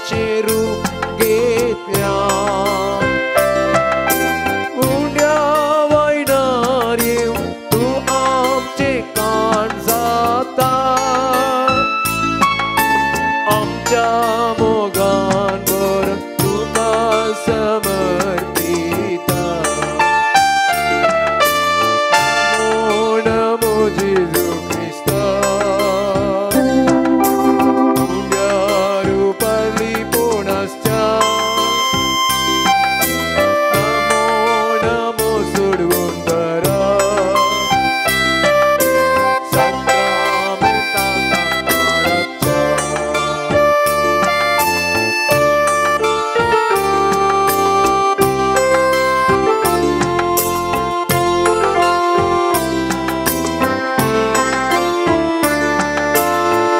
मनशाचें रूप घेतल्या उण्या वयणार येवन तूं आमचें काण जाता आमच्या मोगान भरून तुका समर्पिता नमो नमो जेजू क्रिस्ता उण्या रुपार लिपोवन आसच्या नमो नमो सोडवणदारा साक्रामेंताक आमकां राखच्या.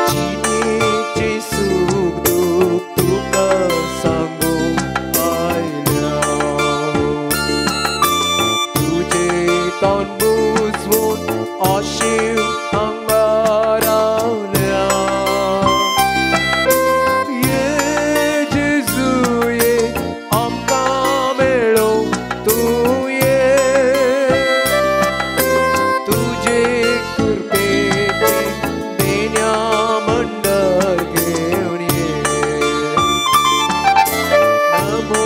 जिणेचें सूख दूख तुका सांगूंक आयल्या तुजें तोंड बुजवून अशीव हांगा रावल्या ये जेजू ये आमकां मेळोवंक तूं ये तुजे कृपेचें देण्या मंडळ घेवन ये नमो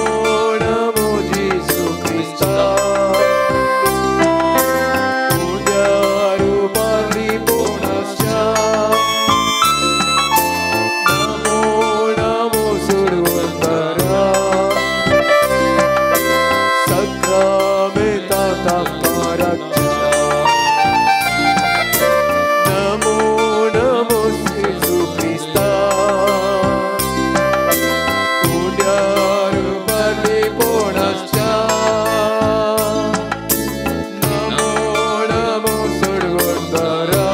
नमो जेजू क्रिस्ता उण्या रुपार लिपोवन आसच्या नमो नमो सोडवणदारा साक्रामेंताक आमकां राखच्या नमो नमो जेजू क्रिस्ता उण्या रुपार लिपोवन आसच्या नमो नमो सोडवणदारा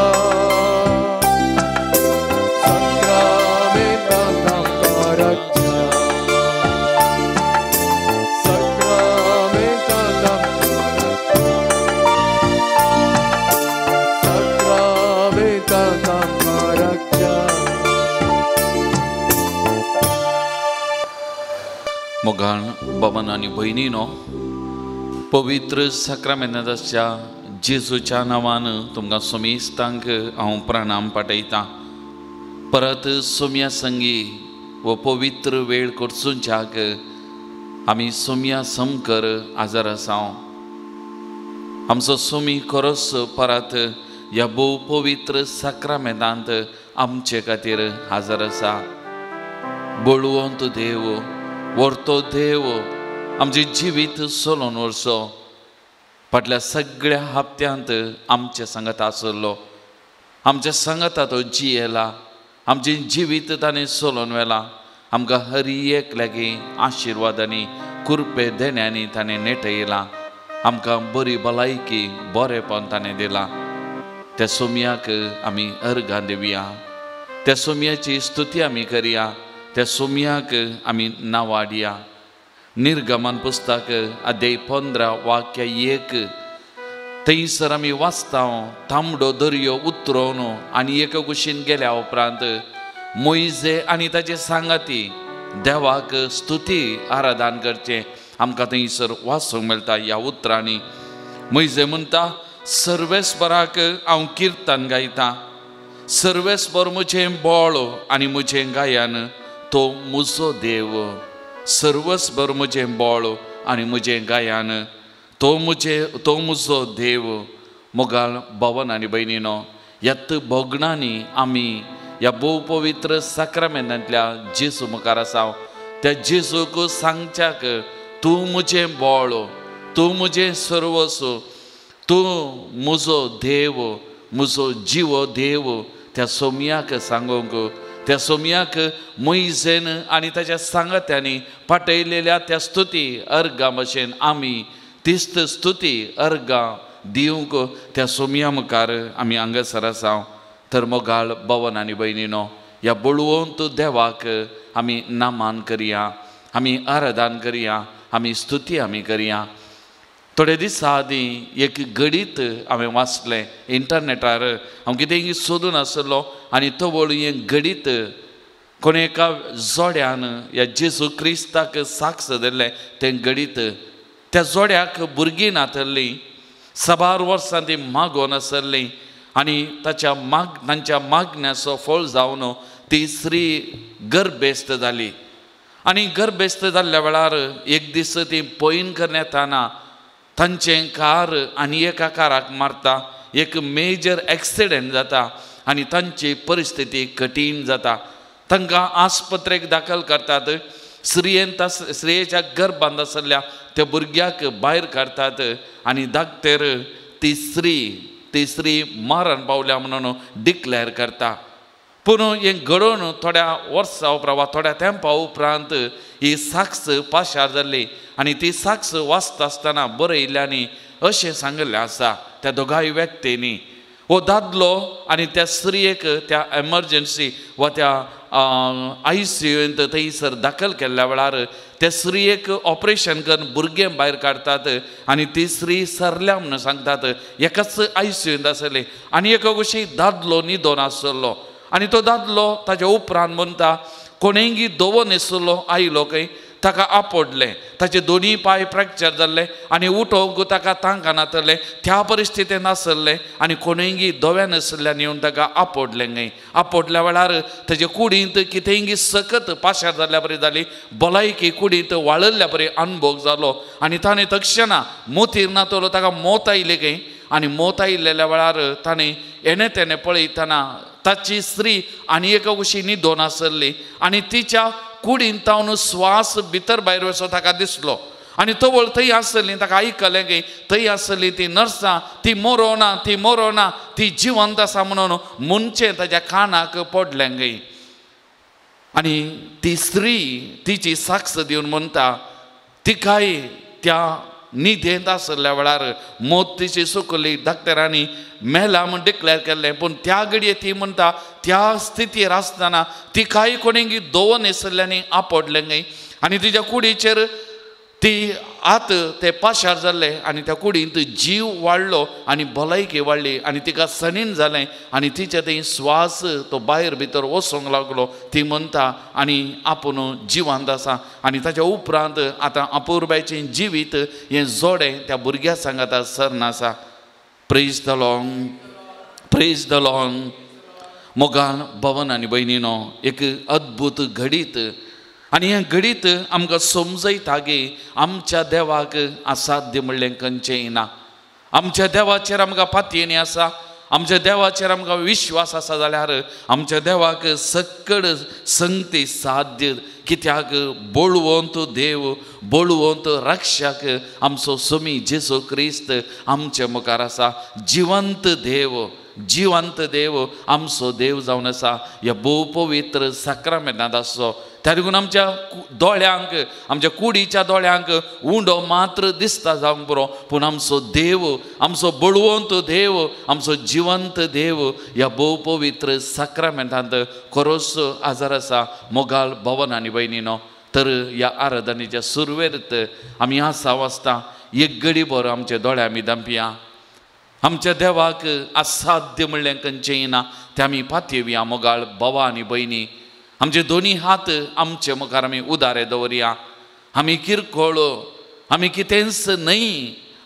साक्रामेंताक आमकां राखच्या साक्रामेंताक आमकां राखच्या साक्रामेंताक आमकां राखच्या. मोगाळ बाबान आनी भयणीनो, पवित्र साक्रामेंताच्या जेजूच्या नांवान तुमकां सोमेस्तांक हांव प्रणाम पाठयतां. परत सोम्या संगी वो पवित्र वेळ करचुंच्याक आमी सोम्या समकर आजार आसा. आमचो सोमी खरोच परत ह्या भोव पवित्र साक्रामेंतांत आमचे खातीर हाजर आसा. बळवंत देव, व्हरतो देव, आमचें जिवीत चलोवन व्हरचो. फाटल्या सगळ्या हप्त्यांत आमचे सांगात आसलो, आमच्या सांगाता तो जियेला, आमचें जिवीत ताणें चलोवन व्हेलां. आमकां हर एक लागीं आशिर्वादांनी कृपे देण्यांनी ताणें नेटयलां. आमकां बरी भलायकी बरेपण ताणें दिलां. त्या सोम्याक आमी अर्गां दिवया, त्या सोम्याची स्तुती आमी करया, त्या सोम्याक आमी नांवाडया. निर्गमन पुस्तक अध्याय 15 वाक्य 1 थंयसर आमी वाचता, तांबडो दर्यो उतरोवन आनी एका कुशीन गेल्या उपरांत मोयजे आनी ताचे सांगाती देवाक स्तुती आराधन करचें आमकां थंयसर वाचूंक मेळटा. ह्या उतरांनी मोयजे म्हणटा, सर्वेस्पराक हांव किर्तन गायतां, सर्वेस्पर म्हजें बळ आनी म्हजें गायन, तो म्हजो देव. सर्वस्पर म्हजें बळ आनी म्हजें गायन, तो म्हजो देव. मोगाळ भवन आनी भयणीनो, ह्यात भोगणांनी आमी ह्या भोव पवित्र साक्रामेंतांतल्या जेजू मुखार आसा. त्या जेजूक सांगच्याक तूं म्हजें बळ, तूं म्हजें सर्वस्व, तूं म्हजो देव, म्हजो जिवो देव. त्या सोम्याक सांगूंक, त्या सोम्याक मोयजेन आनी ताच्या सांगात्यांनी पाठयलेल्या त्या स्तुती अर्गां भशेन आमी तिस्त स्तुती अर्गां दिवंक त्या सोम्या मुखार आमी हांगासर आसा. तर मोगाळ भवन आनी भयणीनो, ह्या बळवंत देवाक आमी नामान करया, आमी आराधन करया, आमी स्तुती आमी करया. थोडे दिसा आदीं एक घडीत हांवें वाचलें इंटरनेटार. हांव कितें सोदून आसलो आनी तवळ एक घडीत कोण एका जोड्यान ह्या जेजू क्रिस्ताक साक्ष दिल्लें तें घडीत त्या जोड्याक भुरगीं नातल्लीं, साबार वर्सां ती मागोन आसल्लीं आनी ताच्या तांच्या मागण्याचो फळ जावन ती स्त्री गर्भेस्त जाली. आनी गर्भेस्त जाल्ल्या वेळार एक दीस ती पयन करण्यात येताना तांचें कार आनी एका काराक मारता, एक मेजर एक्सिडंट जाता आनी तांची परिस्थिती कठीण जाता. तांकां आस्पत्रेक दाखल करतात. स्त्रियेन स्त्रियेच्या गर्भांत आसल्या त्या भुरग्याक भायर काडटात आनी धाकटेर ती स्त्री मरण पावल्या म्हणून डिक्लेअर करता. पूण हें घडोवन थोड्या वर्सां उपरांत वा थोड्या तेंपा उपरांत ही साक्ष पाशार जाल्ली आनी ती साक्ष वाचता आसतना बरयल्ल्यांनी अशें सांगिल्लें आसा त्या दोगांय व्यक्तींनी, हो दादलो आनी त्या स्त्रियेक त्या एमर्जन्सी वा त्या आयसीयूंत थंयसर दाखल केल्ल्या वेळार त्या स्त्रियेक ऑपरेशन करून भुरगें भायर काडटात आनी ती स्त्री सरल्या म्हणून सांगतात. एकाच आयसीयूंत आसली आनी एका गोशी दादलो न्हिदोन आसलो आनी तो दादलो ताच्या उपरांत म्हणटा कोणेंगी दोवो न्हेसलो आयलो खंय, ताका आपडलें, ताचे दोनी पांय फ्रॅक्चर जाल्ले आनी उठोवंक ताका तांकां नातलें, त्या परिस्थितीन नासलें आनी कोणेंगी दोव्या नासल्यान येवन ताका आपडलें खंय. आपडल्या वेळार ताचे कुडींत कितेंगी सकत पाशार जाल्ल्या बरी जाली, भलायकी कुडींत वाळिल्ल्या बरी अनभोग जालो आनी ताणें तक्षणा मोतीर नातलो, ताका मोत आयली खंय. आनी मोत आयिल्ल्या वेळार ताणें येणें तेणें पळयतना ताची स्त्री आनी एका कुशी न्हिदोन आसली आनी तिच्या कुडीन तावन श्वास भितर भायर वचो ताका दिसलो आनी तवळ थंय आसली, ताका आयकलें की थंय आसली ती नर्सां, ती मोरोना, ती मोरोना, ती जिवंत आसा म्हणून म्हणचें ताच्या कानाक पडलें गे. आनी ती स्त्री तिची साक्ष दिवन म्हणटा तिकाय त्या न्हिदेंत आसल्या वेळार मोत तिची सुकली, डाक्टरांनी मेला म्हूण डिक्लेअर केल्लें, पूण त्या घडये ती म्हणटा त्या स्थितीर आसतना तिकाय कोणेंगी दोवो न्हेसल्ल्यांनी आपडलें गे आनी तिच्या कुडीचेर ती आत ते पाशार जाल्ले आनी त्या कुडींत जीव वाडलो आनी भलायकी वाडली आनी तिका सणीन जालें आनी तिचे थंय श्वास तो भायर भितर वचूंक लागलो. ती म्हणटा आनी आपूण जिवंत आसा. आनी ताच्या उपरांत आतां अपुरबायचें जिवीत हें जोडें त्या भुरग्या सांगाता सरना आसा. Praise the Lord, praise the Lord. मोगान भवन आनी भयणीनो, एक अद्भूत घडीत आनी हें घडीत आमकां समजयता की आमच्या देवाक असाध्य म्हणलें खंयचेंय ना. आमच्या देवाचेर आमकां पातयेणी आसा, आमच्या देवाचेर आमकां विश्वास आसा जाल्यार आमच्या देवाक सकड संगती साध्य. कित्याक बळवंत देव, बळवंत रक्षक आमचो स्वामी जेजू क्रिस्त आमचे मुखार आसा. जिवंत देव, जिवंत देव आमचो देव जावन आसा. ह्या भोव पवित्र साक्रामेंतांत आसचो. त्या देखून आमच्या दोळ्यांक, आमच्या कुडीच्या दोळ्यांक उंडो मात्र दिसता जावंक पुरो, पूण आमचो देव, आमचो बळवंत देव, आमचो जिवंत देव ह्या भोव पवित्र साक्रामेंतांत खरोच आजार आसा. मोगाल भवन आनी भयणीनो, तर ह्या आराधनेच्या सुरवेर आमी आसा वाचता एक गडी बरो आमच्या दोळ्या आमी दांपया. आमच्या देवाक असाध्य म्हणलें खंयचेंय ना, तें आमी पातयेवया. मोगाळ भावा आनी भयणी, आमचे दोनी हात आमचे मुखार आमी उदारे दवरया. आमी किरकोळ, आमी कितेंच न्हय,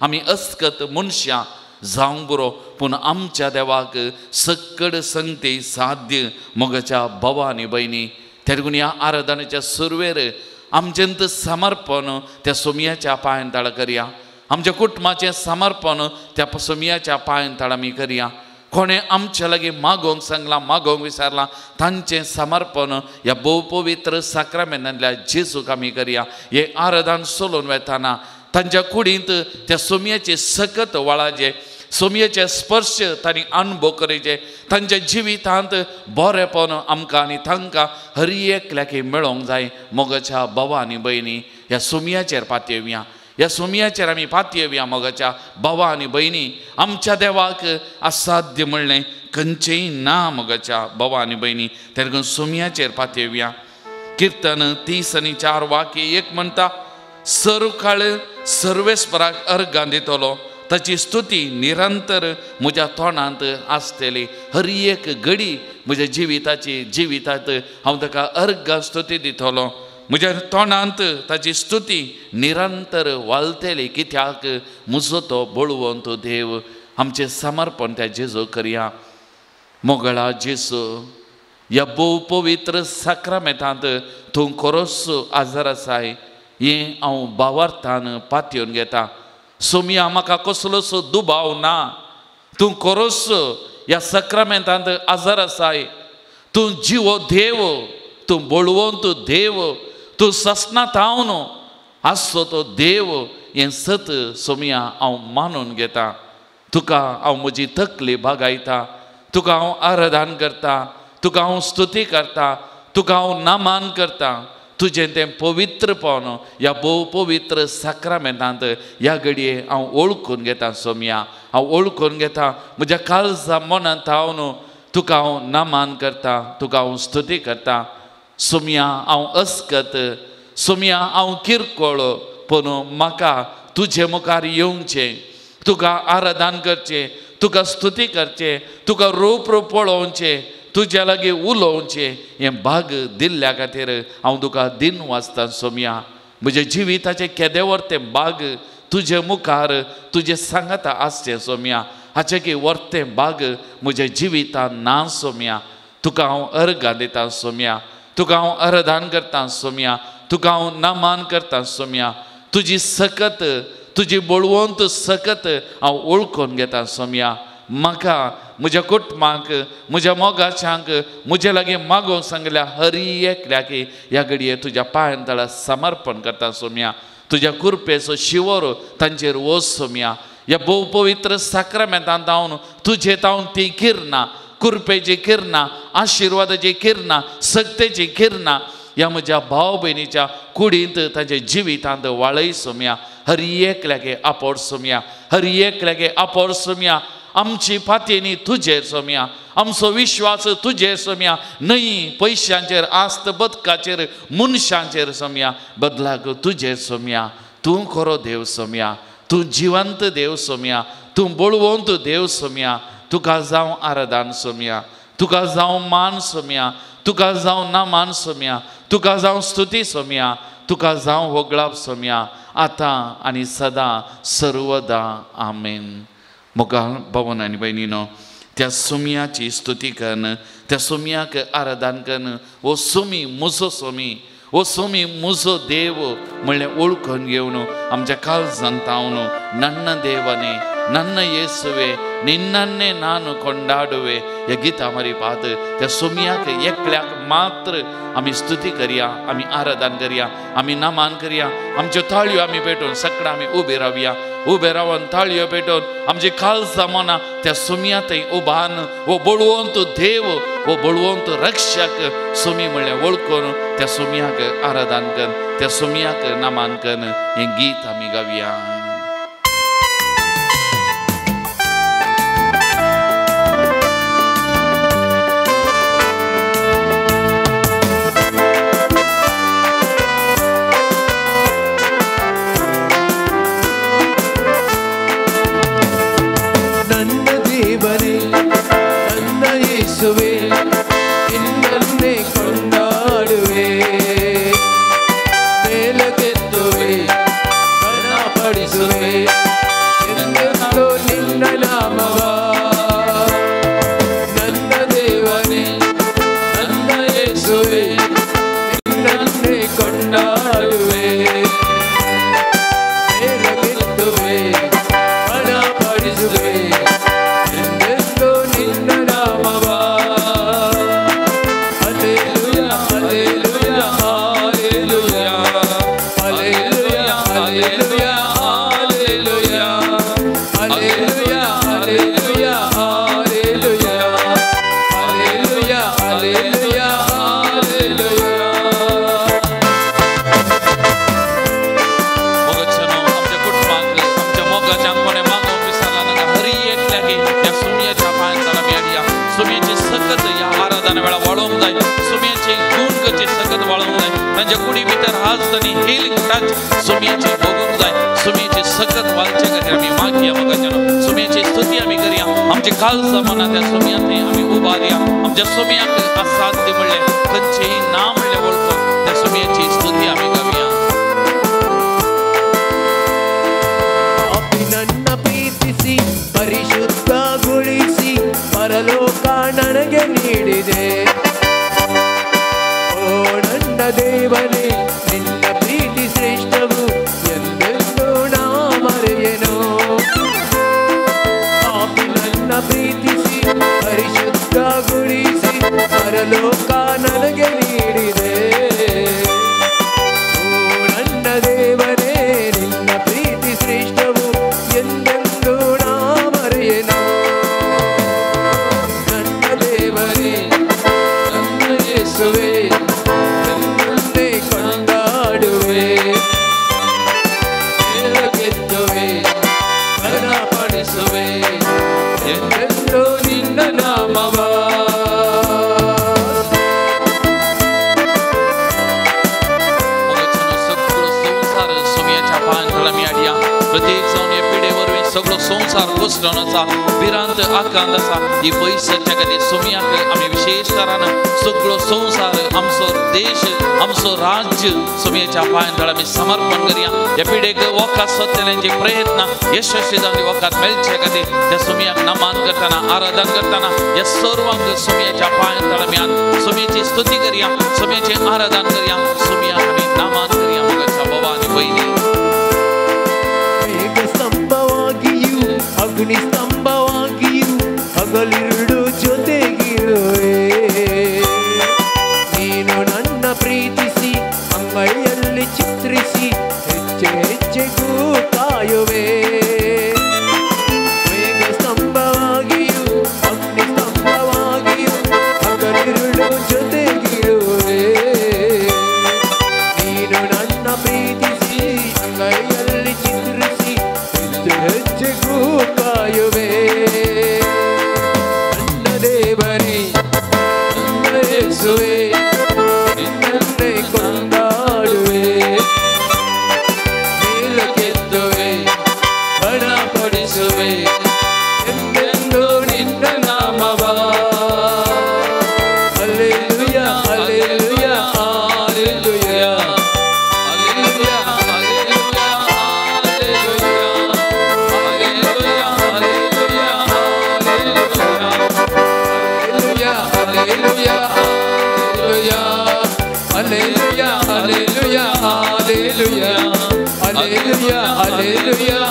आमी अस्कत मनशां जावंक बरो, पूण आमच्या देवाक सकड संगती साध्य. मोगाच्या भावा आनी भयणी, त्या देखून ह्या आराधनेच्या सुरवेर आमचें समर्पण त्या सोमयाच्या पांयान ताळा करया. आमच्या कुटुंबाचें समर्पण त्या सोमयाच्या पांयान ताळा आमी करया. कोणें आमच्या लागीं मागोवंक सांगलां, मागोवंक विचारलां, तांचें समर्पण ह्या भोव पवित्र साक्रामेंतांतल्या जेजूक आमी करया. हें आराधन सोलोवन वेताना तांच्या कुडींत त्या सोमयाचे सकत वळाचे, सोमयेचे स्पर्श तांणी अनुभव करचे, तांच्या जिवितांत बरेपण आमकां आनी तांकां हर एकल्याक मेळोंक जाय. मोगाच्या भावा आनी भयणी, ह्या सोमयाचेर पातयेवया, ह्या सोमयाचेर आमी पातयेवया. मोगाच्या भावा आनी भयणी, आमच्या देवाक असाध्य म्हणलें खंयचेंय ना. मोगाच्या भावा आनी भयणी, त्या देखून सोमयाचेर पातयेवया. किर्तन 30:4 वाक्य 1 म्हणटा, सर्वकाळ सर्वेस्पराक अर्गां दितलो, ताची स्तुती निरंतर म्हज्या तोंडांत आसतली. हर एक घडी म्हज्या जिविताची जिवितांत हांव ताका अर्घ स्तुती दितलो. म्हज्या तोंडांत ताची स्तुती निरंतर वालतली, कित्याक म्हजो तो बळवंत देव. आमचें समर्पण त्या जेजू करया. मोगळा जेजू, ह्या भोव पवित्र साक्रामेंतांत तूं खरोच आजार आसाय हें हांव भावार्थान पातयेवन घेता. सोमया, म्हाका कसलोच दुबाव ना, तूं खरोच ह्या साक्रामेंतांत आजार आसाय. तूं जिवो देव, तूं बळवंत देव, तूं ससनात हांव आसचो तो देव हें सत सोमया हांव मानून घेता. तुका हांव म्हजी तकली बागायता, तुका हांव आराधन करता, तुका हांव स्तुती करता, तुका हांव नामान करता. तुजें तें पवित्रपण ह्या भोव पवित्र साक्रामेंतांत ह्या घडये हांव वळखून घेता. सोमया, हांव वळखून घेता. म्हज्या काळजा मनांत हांव तुका हांव नामान करता, तुका हांव स्तुती करता. सोमया, हांव अस्कत, सोमया हांव किरकोळ, पूण म्हाका तुजे मुखार येवचें, तुका आराधन करचें, तुका स्तुती करचें, तुका रूप रूप पळोवचें, तुज्या लागीं उलोवचें हें भाग दिल्ल्या खातीर हांव तुका दिन वाचता. सोमया, म्हज्या जिविताचें केदें तें भाग तुजे मुखार तुजें सांगाता आसचें. सोमया, हाचें की वर्तें भाग म्हज्या जिवितान ना. सोमया, तुका हांव अर्घां दिता. सोमया, तुका हांव आराधन करता. सोमया, तुका हांव नामान करता. सोमया, तुजी सकत, तुजी बळवंत सकत हांव वळखून घेता. सोमया, म्हाका, म्हज्या कुटुंबाक, म्हज्या मोगाच्यांक, म्हजे लागीं मागोवंक सांगल्या हरी एकल्याक ह्या घडये तुज्या पांयां तळा समर्पण करता. सोमया, तुज्या कृपेचो शिंवर तांचेर वच. सोमया, ह्या भोव पवित्र साक्रामेंतांत हांव तुजे तावन ती किरणां, कृपेची किरणां, आशिर्वादाची किरणां, सक्तेची किरणां ह्या म्हज्या भाव भयणीच्या कुडींत तांच्या जिवितांत वाळय. सोमया, हर एकल्याक आपोड. सोमया, हर एकल्याक आपोड. सोमया, आमची पातयेनी तुजेर. सोमया, आमचो विश्वास तुजेर. सोमया, न्हय पयशांचेर, आस्त बदकाचेर, मनशांचेर. सोमया, बदलाक तुजेर. सोमया, तूं खरो देव. सोमया, तूं जिवंत देव. सोमया, तूं बळवंत देव. सोमया, तुका जावं आराधन. सोमया, तुका जावं मान. सोमया, तुका जावं नामान. सोमया, तुका जावं स्तुती. सोमया, तुका जावं होगळाप. सोमया, आतां आनी सदां सर्वदा. आमेन. मोगाळ भवन आनी भयणीनो, त्या सोमयाची स्तुती करून, त्या सोमयाक आराधन करून, ओ सोमी म्हजो सोमी, ओ सोमी म्हजो देव म्हणलें वळखून घेवन आमच्या काळजांत हांव नन्न देवाने नन्न येसुवे निन्नन्ने नान कोंडाडुवे ह्या गिता मारी पात त्या सोमयाक एकल्याक मात्र आमी स्तुती करया, आमी आराधन करया, आमी नामान करया. आमच्यो ताळयो आमी पेटोवन सगळ्या आमी उबे रावया. उबे रावन ताळयो पेटोवन आमची काळजां मनां त्या सोमया थंय उबान वो बळवंत देव, वो बळवंत रक्षक सोमी म्हणल्यार वळखून त्या सोमयाक आराधन कर, त्या सोमयाक नामान कर हें गीत आमी गावया. तांच्या कुडी भितर हात आनी हिलींग टच सुमयेची भोगूंक जाय, सुमयेची सकत वालचे. खातीर आमी मागया मोगाच्यानो सोम्याची स्तुती आमी करया आमचे काळजा मना त्या सोम्या थंय आमी उबारया आमच्या सोम्याक असाध्य म्हणलें खंयचेंय ना म्हणलें वळखून त्या सोम्याची स्तुती आमी गावया. ನನ್ನ ಪ್ರೀತಿಸಿ ಪರಿಶುದ್ಧಗೊಳಿಸಿ ಪರಲೋಕ ನನಗೆ ನೀಡಿದೆ. ಓ ನನ್ನ ದೇವನೇ ನಿನ್ನ ಪ್ರೀತಿ ಶ್ರೇಷ್ಠವು ಎಂದೆಂದೂ ನಾ ಮರೆಯೆನು. ಪಾಪಿ ನನ್ನ ಪ್ರೀತಿಸಿ ಪರಿಶುದ್ಧಗೊಳಿಸಿ ಪರಲೋಕ ನನಗೆ ನೀಡಿದೆ. ಓ ನನ್ನ ದೇವನೇ ನಿನ್ನ ಪ್ರೀತಿ ಶ್ರೇಷ್ಠವು ಎಂದೆಂದೂ ನಾ ಮರೆಯೆನು. ನನ್ನ ದೇವರೇ ನನ್ನ ಯೇಸುವೇ ನನ್ನನ್ನೇ ಕೊಂಡಾಡುವೆ, ಮೇಲಕ್ಕೆತ್ತುವೆ, ಘನಪಡಿಸುವೆ ಎಂದೆಂದೂ ನಿನ್ನ ನಾಮವ. सगळो संवसार सोम्याच्या पांयां आमी हाडया. प्रत्येक जावन हे पिडे वरवीं सगळो संवसार कोसळून आसा, भिरांत आकांत आसा. ही पयसाच्या खातीर सोम्याक आमी विशेष तरान सगळो संवसार आमचो देश आमचो राज्य सोम्याच्या पांयां आमी समर्पण करया. ह्या पिडेक वखद सोदतल्यांचे प्रयत्न यशस्वी जावन वखद मेळचे खातीर त्या सोम्याक नमन करतना आराधन करतना ह्या सर्वांक सोम्याच्या पांयां आमी सोम्याची स्तुती करया, सोम्याचें आराधन करया, सोम्याक आमी नमन करया. मोगाच्या बाबा आनी भयणी, ಮೇಘಸ್ತಂಭವಾಗಿಯೂ ಅಗ್ನಿಸ್ತಂಭವಾಗಿಯೂ ಹಗಲಿರುಳು ಜೊತೆಗಿರುವೆ. ನೀನು ನನ್ನ ಪ್ರೀತಿಸಿ ಅಂಗೈಯಲ್ಲಿ ಚಿತ್ರಿಸಿ ಹೆಜ್ಜೆ ಹೆಜ್ಜೆಗೂ ಕಾಯುವೆ. ಮೇಘಸ್ತಂಭವಾಗಿಯೂ ಅಗ್ನಿಸ್ತಂಭವಾಗಿಯೂ ಹಗಲಿರುಳು ಜೊತೆಗಿರುವೆ. ನೀನು ನನ್ನ ಪ್ರೀತಿಸಿ ಅಂಗೈಯಲ್ಲಿ ಚಿತ್ರಿಸಿ ಹೆಜ್ಜೆ ಹೆಜ್ಜೆಗೂ ಕಾಯುವೆ. ನನ್ನ ದೇವರೇ ನನ್ನ ಯೇಸುವೇ ನಿನ್ನನ್ನೇ ಕೊಂಡಾಡುವೆ, ಮೇಲಕ್ಕೆತ್ತುವೆ, ಘನಪಡಿಸುವೆ ಎಂದೆಂದೂ ನಿನ್ನ ನಾಮವ. Hallelujah hallelujah hallelujah hallelujah hallelujah hallelujah hallelujah hallelujah hallelujah hallelujah hallelujah hallelujah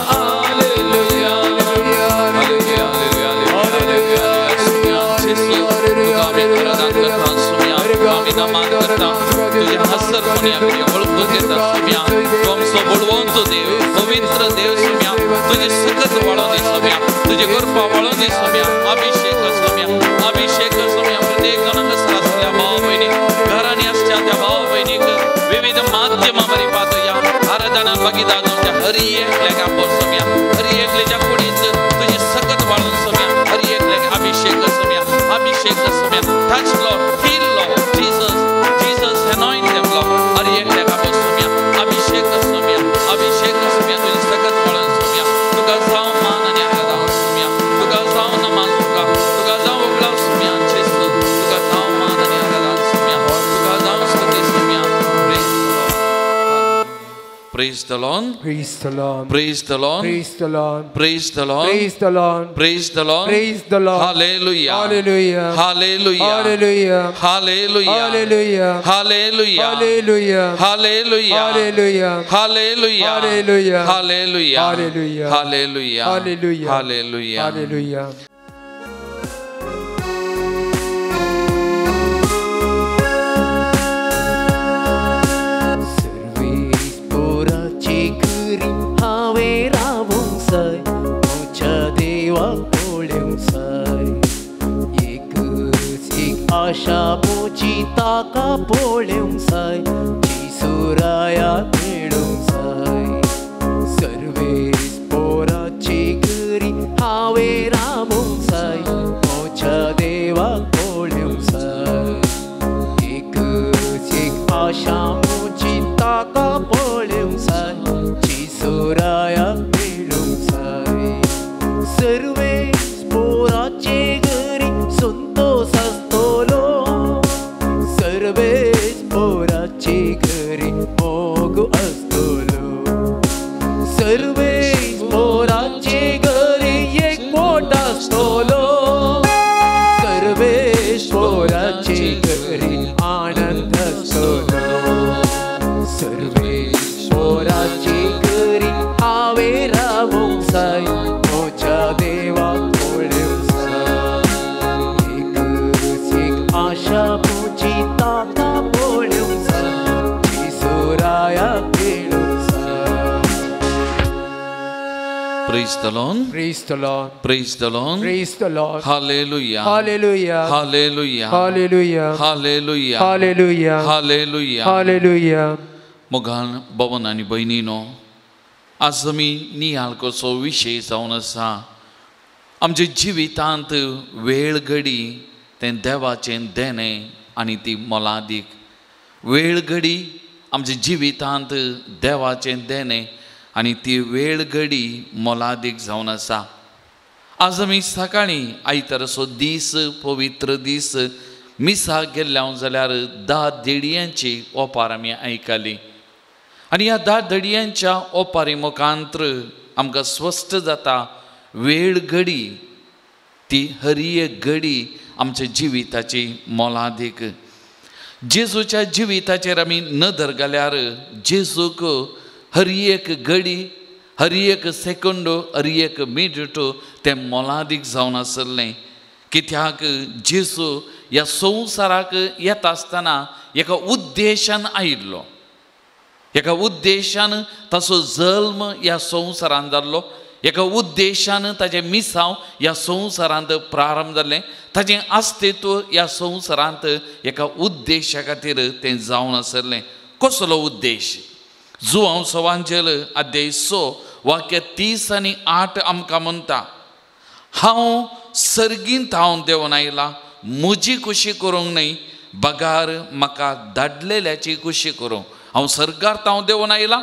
hallelujah hallelujah hallelujah. देव पवित्र देव सोम्या तुझे सकत वाळोन दी सोम्या, तुझे कृपा वाळोन दी सोम्या, अभिषेक सोम्या, अभिषेक सोम्या. प्रत्येक जणांक आसल्या भाव भयणी घरांनी आसच्या त्या भाव भयणीक विविध माध्यमां वरवीं पातया आराधना भागीदार जावच्या हरी एकल्याक आपोव सोम्या, हरी एकल्याच्या कुडींत तुझे सकत वाळोन सोम्या, हरी एकल्याक अभिषेक सोम्या, अभिषेक Saumya. Touch Lord, heal Lord, Jesus, Jesus anoint them Lord. Hari एकल्याक आपोव सोम्या, अभिषेक सोम्या, अभिषेक सोम्या, तुझे सकत वाळोन सोम्या. तुका जावं मान आनी आराधना सोम्या, तुका जावं नमान तुका, तुका जावं उगडास सोम्या, जेजू, तुका जावं मान आनी आराधना सोम्या, तुका जावं स्तुती Saumya. Praise the Lord. Praise the Lord. Praise the Lord. Praise the Lord. Praise the Lord. Praise the Lord. Praise the Lord. Praise the Lord. Hallelujah. Hallelujah. Hallelujah. Hallelujah. Hallelujah. Hallelujah. Hallelujah. Hallelujah. Hallelujah. Hallelujah. Hallelujah. Hallelujah. Hallelujah. Hallelujah. Hallelujah. Hallelujah. Hallelujah. Hallelujah. आशा मोची ताका पोळेवंक जाय, जेजूराया मेळूंक जाय. सर्वेस पोराचे घरी हांवें रावूंक जाय, म्हज्या देवाक पळोवंक जाय. एकच एक आशा मोची ताका पळोवंक जाय, जेजूराया मेळूंक जाय. Praise the Lord. Praise the Lord. Praise the Lord. Praise the Lord. Hallelujah. Hallelujah. Hallelujah. Hallelujah. Hallelujah. Hallelujah. Hallelujah. Hallelujah. मोगान भवन आनी भयणीनो, आज आमी नियाळ कसो विशय जावन आसा आमच्या जिवितांत वेळ घडी तें देवाचें देणें आनी ती मोलादीक. वेळ घडी आमच्या जिवितांत देवाचें देणें आनी ती वेळ घडी मोलादीक जावन आसा. आज आमी सकाळीं आयताराचो दीस, पवित्र दीस, मिसाक गेल्ले हांव जाल्यार 10 देडयांची ओपार आमी आयकली आनी ह्या 10 धडयांच्या ओपारी मुखांत्र आमकां स्पश्ट जाता वेळ घडी ती हरी एक घडी आमच्या जिविताची मोलादीक. जेजूच्या जिविताचेर आमी नदर घाल्यार जेजूक हरी एक घडी, हरी एक सेकंड, हरी एक मिनट तें मोलादीक जावन आसलें. कित्याक जेजू ह्या संवसाराक येता आसतना एका उद्देशान आयिल्लो, एका उद्देशान ताचो जल्म ह्या संवसारांत जाल्लो, एका उद्देशान ताजें मिसांव ह्या संवसारांत प्रारंभ जालें, ताजें अस्तित्व ह्या संवसारांत एका उद्देशा खातीर तें जावन आसलें. कसलो उद्देश? जुआंव सवांजेल अध्याय 6 वाक्य 30 आनी 8 आमकां म्हणटा, हांव सर्गींत हांव देंवन आयला, म्हजी खुशी करूंक न्हय बगार म्हाका धाडलेल्याची खुशी करूंक. हांव सर्गार हांव देंवन आयला,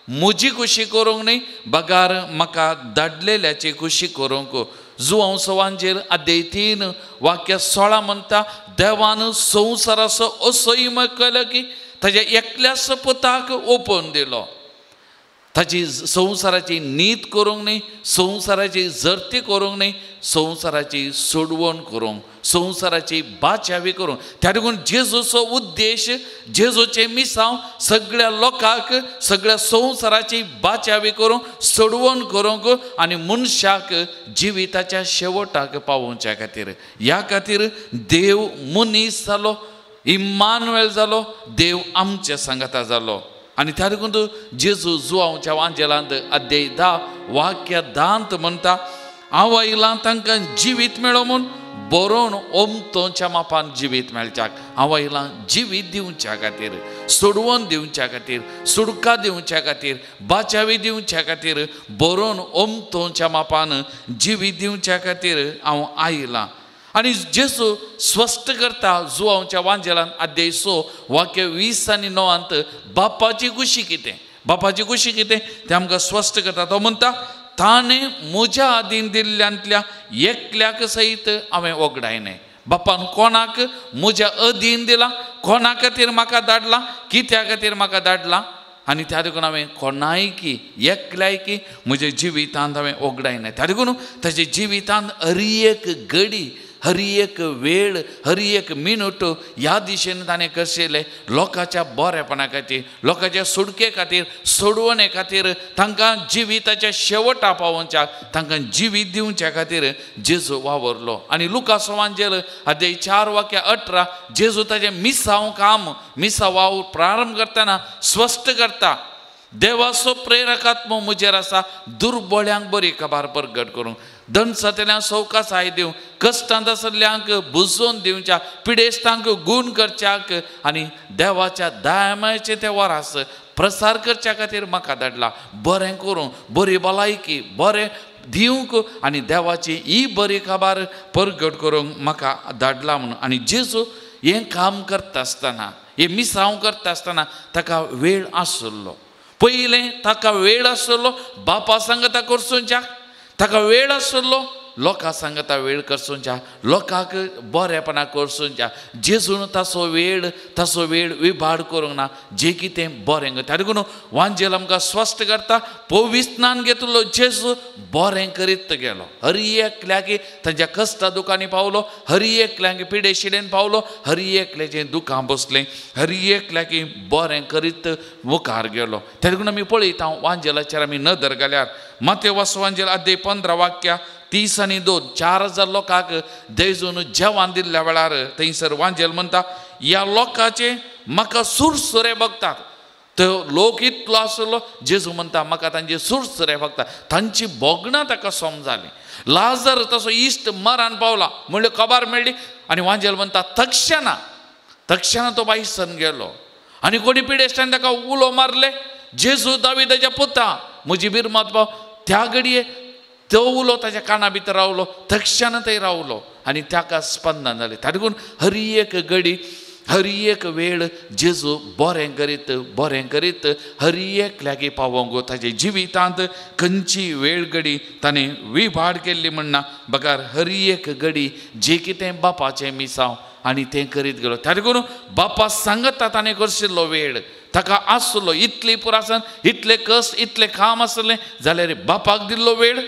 म्हजी खुशी करूंक न्हय बगार म्हाका धाडलेल्याची खुशी करूंक. जुआंव सवांजेल अध्याय 3 वाक्य 16 म्हणटा, देवान संवसाराचो असोय केलो की ताज्या एकल्याच पुताक ओपून दिलो. ताजी संवसाराची नीत करूंक न्हय, संवसाराची जर्ती करूंक न्हय, संवसाराची सोडवण करूंक, संवसाराची बाचावी करूंक. त्या देखून जेजूचो उद्देश, जेजूचें मिसांव सगळ्या लोकांक, सगळ्या संवसाराची बाचावी करूंक, सोडवण करूंक आनी मनशाक जिविताच्या शेवटाक पावोवच्या खातीर. ह्या खातीर देव मनीस जालो, इम्मानुएल जालो, देव आमच्या सांगाता जालो. आनी त्या देखून जेजू जुआंवच्या वांजेलांत अध्याय 10 वाक्य 10 म्हणटा, हांव आयलां तांकां जिवीत मेळो म्हूण बरोवन ओमतोच्या मापान जिवीत मेळच्याक. हांव आयलां जिवीत दिवच्या खातीर, सोडवण दिवच्या खातीर, सुडका दिवच्या खातीर, बाचावी दिवच्या खातीर, बरोवन ओमतोच्या मापान जिवीत दिवच्या खातीर हांव आयलां. आनी जेजू स्पश्ट करता जुआंवच्या वांजेलान अध्याय 6 वाक्य 20 आनी 9 बापाची खुशी कितें, बापाची खुशी कितें तें आमकां स्पश्ट करता. तो म्हणटा, ताणें म्हज्या आदीन दिल्ल्यांतल्या एकल्याक सयत हांवें वगडायलें. बापान कोणाक म्हज्या अधीन दिला, कोणा खातीर म्हाका धाडला, कित्या खातीर म्हाका धाडला, आनी त्या देखून हांवें कोणायकी एकल्यायकी म्हज्या जिवितांत हांवें वगडायलें. त्या देखून ताच्या जिवितांत हरी एक घडी, हरी एक वेळ, हरी एक मिनट ह्या दिशेन ताणें कशें लोकांच्या बरेपणा खातीर, लोकांच्या सुटके खातीर, सोडवणे खातीर, तांकां जिविताच्या शेवटा पावोवच्या, तांकां जिवीत दिवच्या खातीर जेजू वावरलो. आनी लुकास वांजेल अध्याय 4 वाक्य 18 जेजू ताजें मिसांव काम, मिसांव वावर प्रारंभ करतना स्पश्ट करता, देवाचो प्रेरकात्मो म्हजेर आसा, दुर्बळ्यांक बरी खबर परगट करूंक, दणसांतल्यान सवकासाय दिवंक, कश्टांत आसल्ल्यांक बुजोवन दिवच्या, पिडेस्तांक गूण करच्याक आनी देवाच्या दयामायेचें तें वरास प्रसार करच्या खातीर म्हाका धाडला. बरें करूंक, बरी भलायकी बरें दिवंक आनी देवाची ही बरी खबर परगट करूंक म्हाका धाडला म्हणून. आनी जेजू हें काम करता आसतना, हें मिसांव करता आसतना ताका वेळ आसलो. पयलें ताका वेळ आसलो बापा सांगता करसोवच्याक, ताका वेळ आसलो लोकां सांगता वेळ करसोवच्या, लोकांक बरेपणा करसोवच्या. जेजून ताचो वेळ विभाड करूंक ना, जें कितें बरें. त्या देखून वांजेल आमकां स्पश्ट करता, पविस्नान घेतलो जेजू बरें करीत गेलो. हरी एकल्याक तांच्या कश्टा दुकांनी पावलो, हरी एकल्याक पिडेशिडेन पावलो, हरी एकल्याचें दुकां बसलें, हरी एकल्याक बरें करीत मुखार गेलो. त्या देखून आमी पळयता वांजेलाचेर आमी नदर घाल्यार मातेव वांजेल अध्याय 15 वाक्य 30 आनी 2 4000 लोकांक देजून जेवण दिल्ल्या वेळार थंयसर वांजेल म्हणटा, ह्या लोकांचे म्हाका सुरसुरे बगतात, तो लोक इतलो आसलो जेजू म्हणटा म्हाका तांचे सुरसुरे फक्त तांची भोगणां ताका समजाली. लाजर तसो इश्ट मरान पावला म्हणल्यार खबर मेळ्ळी आनी वांजेल म्हणटा तक्षणा तक्षणा तो बायसन गेलो आनी कोणी पिडेस्टान ताका उलो मारले जेजू दाविदाच्या पुता म्हजी बिरमत पाव. त्या घडये तो उलो ताच्या काना भितर रावलो तक्षणा थंय रावलो आनी ताका स्पंदन जालें. ताका लागून हर एक घडी हर एक वेळ जेजू बरें करीत बरें करीत हर एकल्याक पावोवंक ताच्या जिवितांत खंयची वेळ घडी ताणें विभाड केल्ली म्हणना बगर हर एक घडी जें कितें बापाचें मिसांव आनी तें करीत गेलो. ताका लागून बापा सांगता ताणें करशिल्लो वेळ ताका आसलो इतली पुरासन इतले कश्ट इतलें काम आसलें जाल्यार बापाक दिल्लो वेळ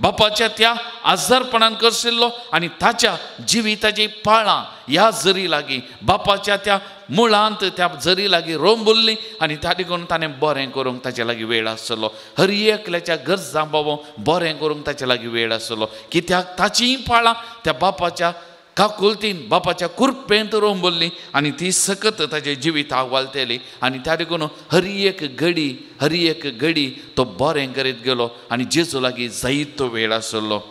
बापाच्या त्या आजारपणान करशिल्लो आनी ताच्या जिविताची पाळां ह्या जरी लागीं बापाच्या त्या मुळांत त्या जरी लागीं रोंबुल्ली आनी त्या देखून ताणें बरें करूंक ताचे लागीं वेळ आसलो. हर एकल्याच्या गरजां बाबो बरें करूंक ताचे लागीं वेळ आसलो कित्याक ताचीं पाळां त्या बापाच्या काकुलतीन बापाच्या कुरपेंत रोंबुल्ली आनी ती सकत ताचे जिविताक वालतली आनी त्या देखून हर एक घडी हर एक घडी तो बरें करीत गेलो आनी जेजू लागीं जायतो वेळ आसलो.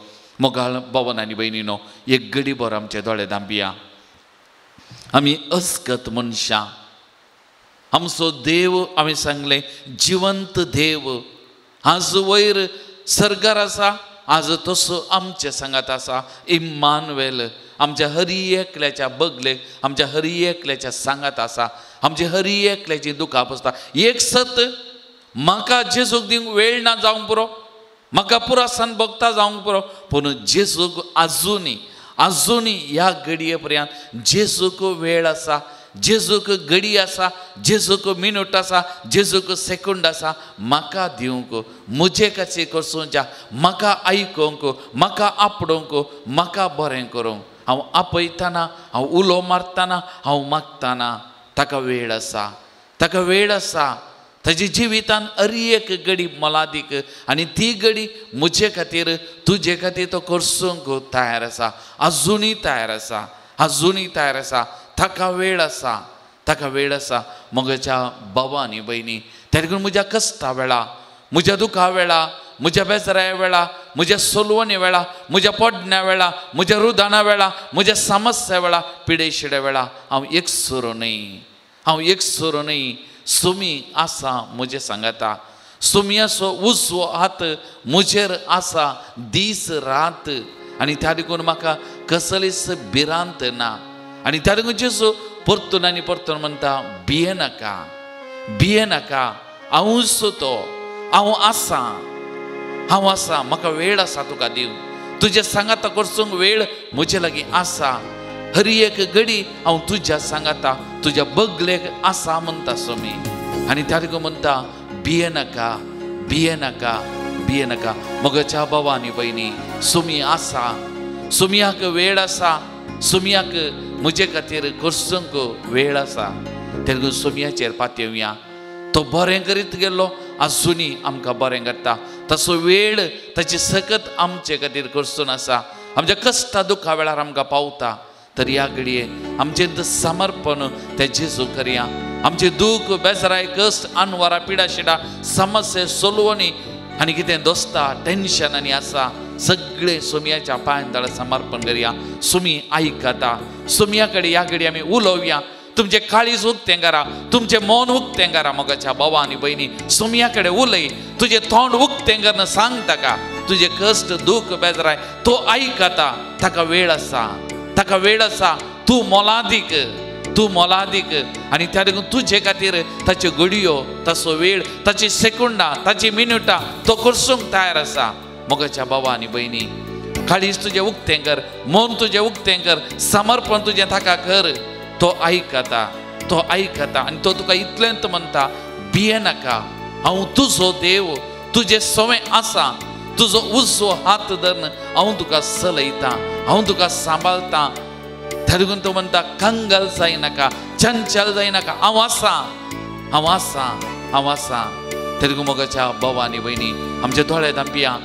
मोगाळ बावन आनी भयणीनो एक घडी बरो आमचे दोळे धांपिया. आमी अस्कत मनशां आमचो देव आमी सांगलें जिवंत देव आज वयर सर्गार आसा आज तसो आमचे सांगात आसा. इम्मानुएल आमच्या हरी एकल्याच्या बगलेक आमच्या हरी एकल्याच्या सांगात आसा आमच्या हरी एकल्याची दुखां पुसता. एक सत म्हाका जेजूक दिवंक वेळ ना जावंक पुरो म्हाका पुरासान भोगता जावंक पुरो पूण जेजूक आजुनी आजुनी ह्या घडये पर्यंत जेजूक वेळ आसा जेजूक घडी आसा जेजूक मिनूट आसा जेजूक सेकंड आसा म्हाका दिवंक म्हजे खातीर करसोवच्या म्हाका आयकोंक म्हाका आपडोवंक म्हाका बरें करूंक. हांव आपयतना हांव उलो मारतना हांव मागतना ताका वेळ आसा ताका वेळ आसा. ताजे जिवितान हर एक घडी मोलादीक आनी ती घडी म्हजे खातीर तुजे खातीर तो करसूंक तयार आसा आजुनूय तयार आसा आजुनूय तयार आसा. ताका वेळ आसा ताका वेळ आसा. म्हज्या बाबा आनी भयणी त्या देखून म्हज्या कश्टा वेळा म्हज्या दुखा वेळा म्हज्या बेजाराय वेळा म्हज्या सोलवणी वेळा म्हज्या पडण्या वेळा म्हज्या रुदाना वेळा म्हज्या समस्या वेळा पिडेशिड्या वेळा हांव एकसुरो न्हय हांव एकसुरो न्हय. सुमी आसा म्हजे सांगाता सुमयाचो उजवो हात म्हजेर आसा दीस रात आनी त्या देखून म्हाका कसलीच भिरांत ना. आनी त्या देखून जेजू परतून आनी परतून म्हणटा भियेनाका भियेनाका हांवूच तो हांव आसा हांव आसा म्हाका वेळ आसा तुका दिवंक तुज्या सांगाता करसूंक वेळ म्हजे लागीं आसा. हर एक घडी हांव तुज्या सांगाता तुज्या बगलेक आसा म्हणटा स्वामी. आनी त्या देखून म्हणटा भियेनाका भियेनाका भियेनाका. म्हज्या बाबा आनी भयणी सुमी आसा सुमयाक वेळ आसा सुमयाक म्हजे खातीर करसूंक वेळ आसा. त्या देखून सुमयाचेर पातयेवया. तो बरें करीत गेलो आजुनूय आमकां बरें करता तसो वेळ ताची सकत आमचे खातीर करसून आसा. आमच्या कश्टा दुखा वेळार आमकां पावता तर ह्या घडये आमचें समर्पण त्या जेजू करया. आमचें दूख बेजाराय कश्ट अनवरा पिडा शिडा समस्या सोलवणी आनी कितें दोस्ता टेन्शन आनी आसा सगळें सुमयाच्या पांयां तळा समर्पण करया. सुमी आयकता सुमया कडेन ह्या घडये आमी उलोवया. तुमचें काळीज उक्तें करा तुमचें मन उक्तें करा. म्हज्या बाबा आनी भयणी सुमया कडेन उलय तुजें तोंड उक्तें करून सांग ताका तुजें कश्ट दूख बेजाराय तो आयकता. ताका वेळ आसा ताका वेळ आसा. तूं मोलादीक तूं मोलादीक आनी त्या देखून तुजे खातीर ताच्यो घडयो ताचो वेळ ताची सेकंडां ताची मिनुटां तो करसूंक तयार आसा. म्हज्या बाबा आनी भयणी काळीज तुजें उक्तें कर मन तुजें उक्तें कर समर्पण तुजें ताका कर. तो आयकता तो आयकता आनी तो तुका इतलेंच म्हणटा भियेनाका हांव तुजो देव तुजें सवें आसा तुजो उजवो हात धरून हांव तुका चलयतां हांव तुका सांबाळटा. त्या देखून तो म्हणटा कंगाल जायनाका चंचल जायनाका हांव आसा हांव आसा हांव आसा. त्या देखून म्हज्या बाबा आनी भयणी आमचे दोळे धांपिया.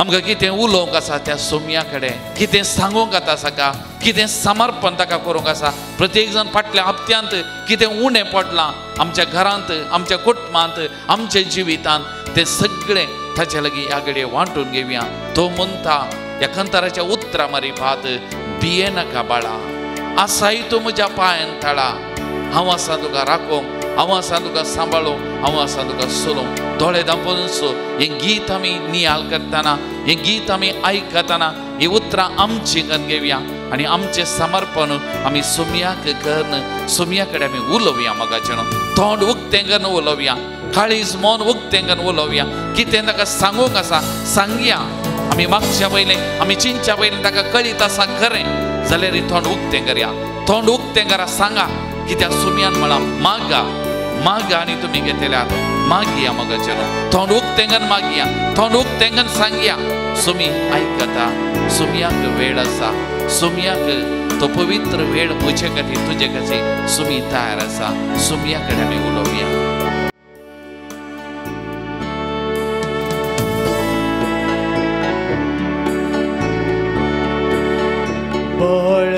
आमकां कितें उलोवंक आसा त्या सोम्या कडेन, कितें सांगूंक आसा ताका, कितें समर्पण ताका करूंक आसा. प्रत्येक जाण फाटल्या हप्त्यांत कितें उणें पडलां आमच्या घरांत, आमच्या कुटुंबांत, आमच्या जिवितांत, तें सगळें ताचे लागीं ह्या घडये वांटून घेवया. तो म्हणटा ह्या कंताराच्या उतरां मारिफात, भिये नाका बाळा, आसाय तूं म्हज्या पांयान तळा, हांव आसा तुका राखूंक, हांव आसा तुका सांबाळूंक, हांव आसा तुका सोलोवंक. दोळे धांपून सो हें गीत आमी नियाल करतना, हें गीत आमी आयकतना, ही उतरां आमची करून घेवया आनी आमचें समर्पण आमी सोम्याक करून सोम्या कडेन आमी उलोवया. मोगाचें तोंड उक्तें करून उलोवया, काळीज मन उक्तें करून उलोवया. कितें ताका सांगूंक आसा सांगया. आमी मागच्या पयलें, आमी चिंतच्या पयलें ताका कळीत आसा खरें जाल्यार तोंड उक्तें करया, तोंड उक्तें करा, सांगा. कित्याक सोम्यान म्हळां, मागा मागा आनी तुमी घेतल्यात, मागया. मोगाचें तोंड उक्तें करून मागया, तोंड उक्तें करून सांगया. सोमी आयकता, सोम्याक वेळ आसा, सोम्याक तो पवित्र वेळ म्हजे खातीर तुजे खातीर सोमी तयार आसा. सोम्या कडेन आमी उलोवया. बळ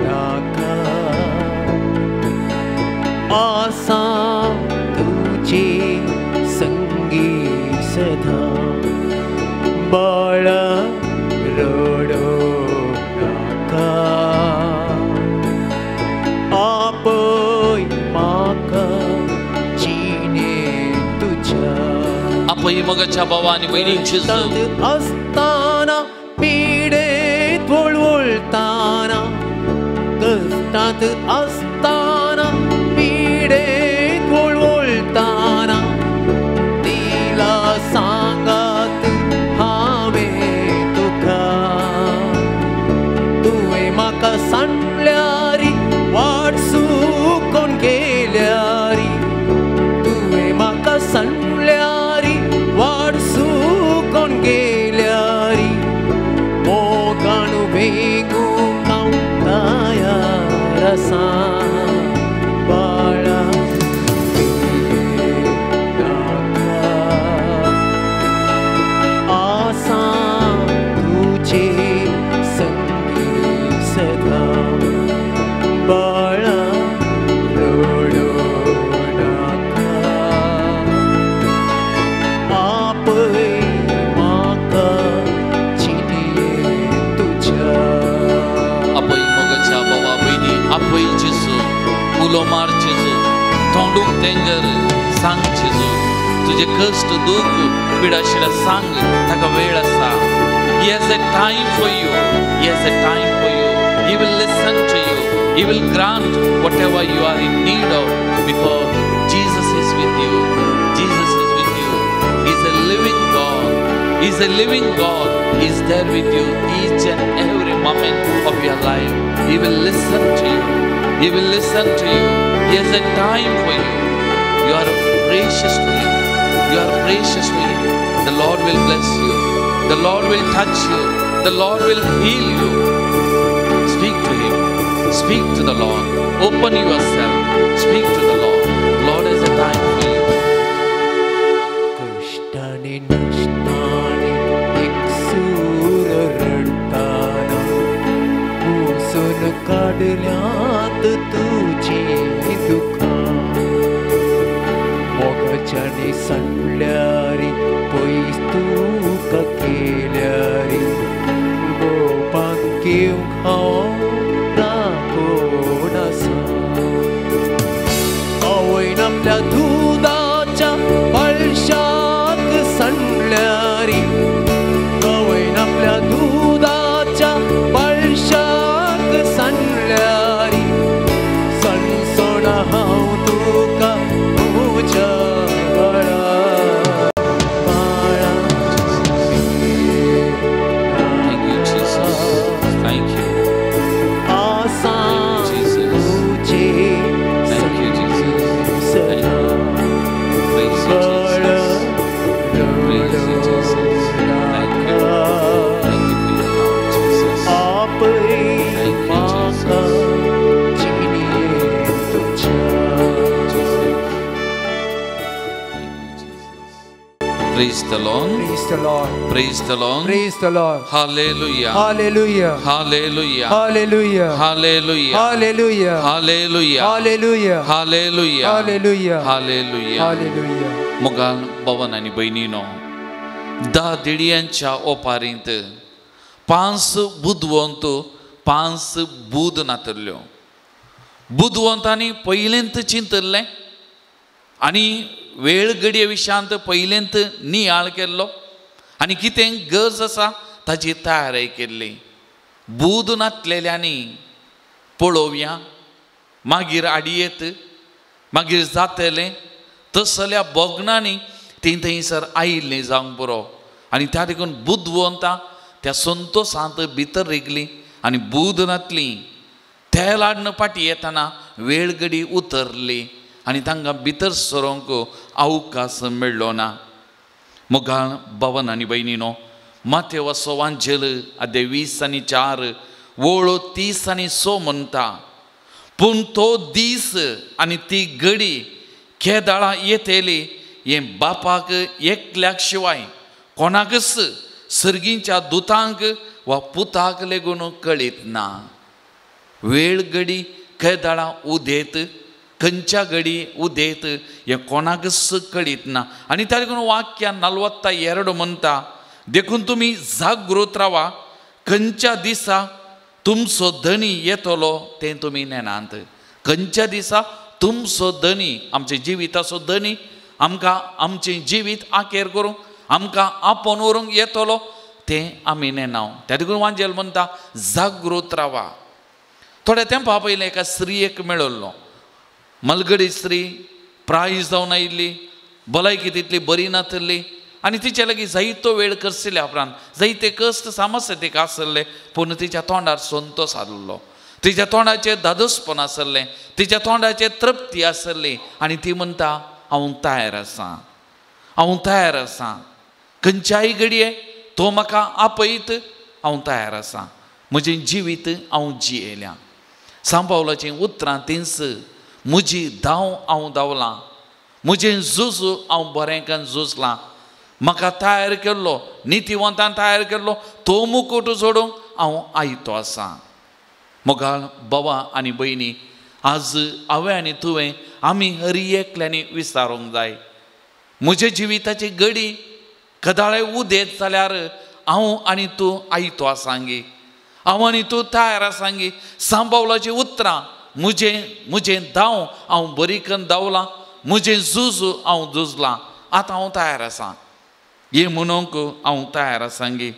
नाका आसा तुझे संगी सदा, बळ रडो नाका, आपय म्हाका जिणे तुझ्या. आपय मोगाच्या भावा आनी भयणींची असताना पिडेत वळवळताना, कश्टांत असताना पिडेत वळवळताना, तिला सांगात हांवें तुका, तुवें म्हाका सांडल्यारी वाट चुकोन गेल्यारी, तुवें म्हाका सांडल्यारी वाट चुकोन गेल्यारी, मोगान वेगूंक हांव तयार आसा. बाळा नाका आसा तुझे संगी सदा, बाळा रडो नाका, आपय म्हाका जिणे तुझ्या. आपय मोगाच्या भावा भयणी, आपय जेजू, उलो मार जेजू, तोंड उक्तें कर, सांग जेजू तुजे कश्ट दूख पिडा शिडा सांग. ताका वेळ आसा. He has a time for you. He has a time for you. He will listen to you. He will grant whatever you are in need of, because Jesus is with you. Jesus is with you. He is a living God. He is a living God. He is there with you each and every moment of your life. He will listen to you. He will listen to you. He has a time for you. You are precious to Him. You are precious to Him. The Lord will bless you. The Lord will touch you. The Lord will heal you. Speak to Him. Speak to the Lord. Open yourself. Speak to the Lord. Lord has a time for you. कश्टाने नश्टाने एकसूर रडताना, पुसून काडल्यात तुजी दुखां, मोगाच्याने सांडल्यारी पयस तुका केल्यारी, गोपांक घेवंक हांव राखून आसा. आवयन आपल्या दुदाच्या पळशाक सांडल्यारी, आवयन आपल्या दुदाच्या पळशाक सांडल्यारी, सणसण हांव तुका म्हज्या बाळा. बाळा Thank you, Jesus. Thank you. Praise the Lord. Praise the Lord. Praise the Lord. Praise the Lord. Hallelujah. Hallelujah. Hallelujah. Hallelujah. Hallelujah. Hallelujah. Hallelujah. Hallelujah. Hallelujah. Hallelujah. Hallelujah. Hallelujah. मोगाल भवन आनी भयणीनो, 10 देडयांच्या ओपारींत 5 बुदवंत 5 बूद नातल्ल्यो. बुदवंतांनी पयलेंत चिंतल्लें आनी वेळ घडये विशयांत पयलेंत नियाळ केल्लो आनी कितें गरज आसा ताची तयारी केल्ली. बूद नातलेल्यांनी पळोवया, मागीर आडयेत, मागीर जातलें तसल्या भोगणांनी ती थंयसर आयिल्लीं जावंक पुरो. आनी त्या देखून बुदवंतां त्या संतोसांत भितर रिगलीं आनी बूद नातली. तेल हाडून फाटीं येतना वेळ घडी उतरली आनी तांकां भितर सरोंक अवकाश मेळ्ळो ना. मोगाळ भवन आनी भयणीनो, मातेवाचो वांजेल अध्याय 20 आणि 4 वळ 30 आणि 6 म्हणटा, पूण तो दीस आनी ती घडी केदाळा येतली हें बापाक एकल्याक शिवाय कोणाकच सर्गींच्या दुतांक वा पुताक लेगून कळीत ना. वेळ घडी केदाळा उदेत, खंयच्या घडी उदेत हें कोणाकच कळीत ना. आनी त्या देखून वाक्य 42 म्हणटा, देखून तुमी जागृत रावा, खंयच्या दिसा तुमचो धनी येतलो तें तुमी नेणात. खंयच्या दिसा तुमचो धनी, आमच्या जिविताचो धनी आमकां आमचें जिवीत आखेर करूंक, आमकां आपोवन व्हरूंक येतलो तें आमी नेणाव. त्या देखून वांजेल म्हणटा जागृत रावा. थोड्या तेंपा पयलें एका स्त्रियेक मेळिल्लो. मलगडी स्त्री, प्राय जावन आयिल्ली, भलायकी तितली बरी नातल्ली आनी तिचे लागीं जायतो वेळ करशिल्ल्या उपरांत जायते कश्ट समस्या तिका आसले, पूण तिच्या तोंडार संतोस आसलो, तिच्या तोंडाचेर धादोसपण आसलें, तिच्या तोंडाचेर तृप्ती आसली आनी ती म्हणटा हांव तयार आसा, हांव तयार आसा, खंयच्याय घडये तो म्हाका आपयत, हांव तयार आसा, म्हजें जिवीत हांव जियेल्या. सांबावलाचीं उतरां तींच, म्हजी धांव हांव धांवलां, म्हजें झूज हांव बरें करून झुजलां, म्हाका तयार केल्लो नितीवंतान तयार केल्लो तो मुकूट जोडूंक हांव आयतो आसा. मोगाळ बाबा आनी भयणी, आज हांवें आनी तुवें आमी हर एकल्यांनी विचारूंक जाय, म्हज्या जिविताची घडी कदाळे उदेत जाल्यार हांव आनी तूं आयतो आसांगी, हांव आनी तूं तयार आसांगी. सांबावलाचीं उतरां, म्हजें म्हजें धांव हांव बरी करून धांवलां, म्हजें झूज हांव झुजलां, आतां हांव तयार आसा, हें म्हणूंक हांव तयार आसांगी.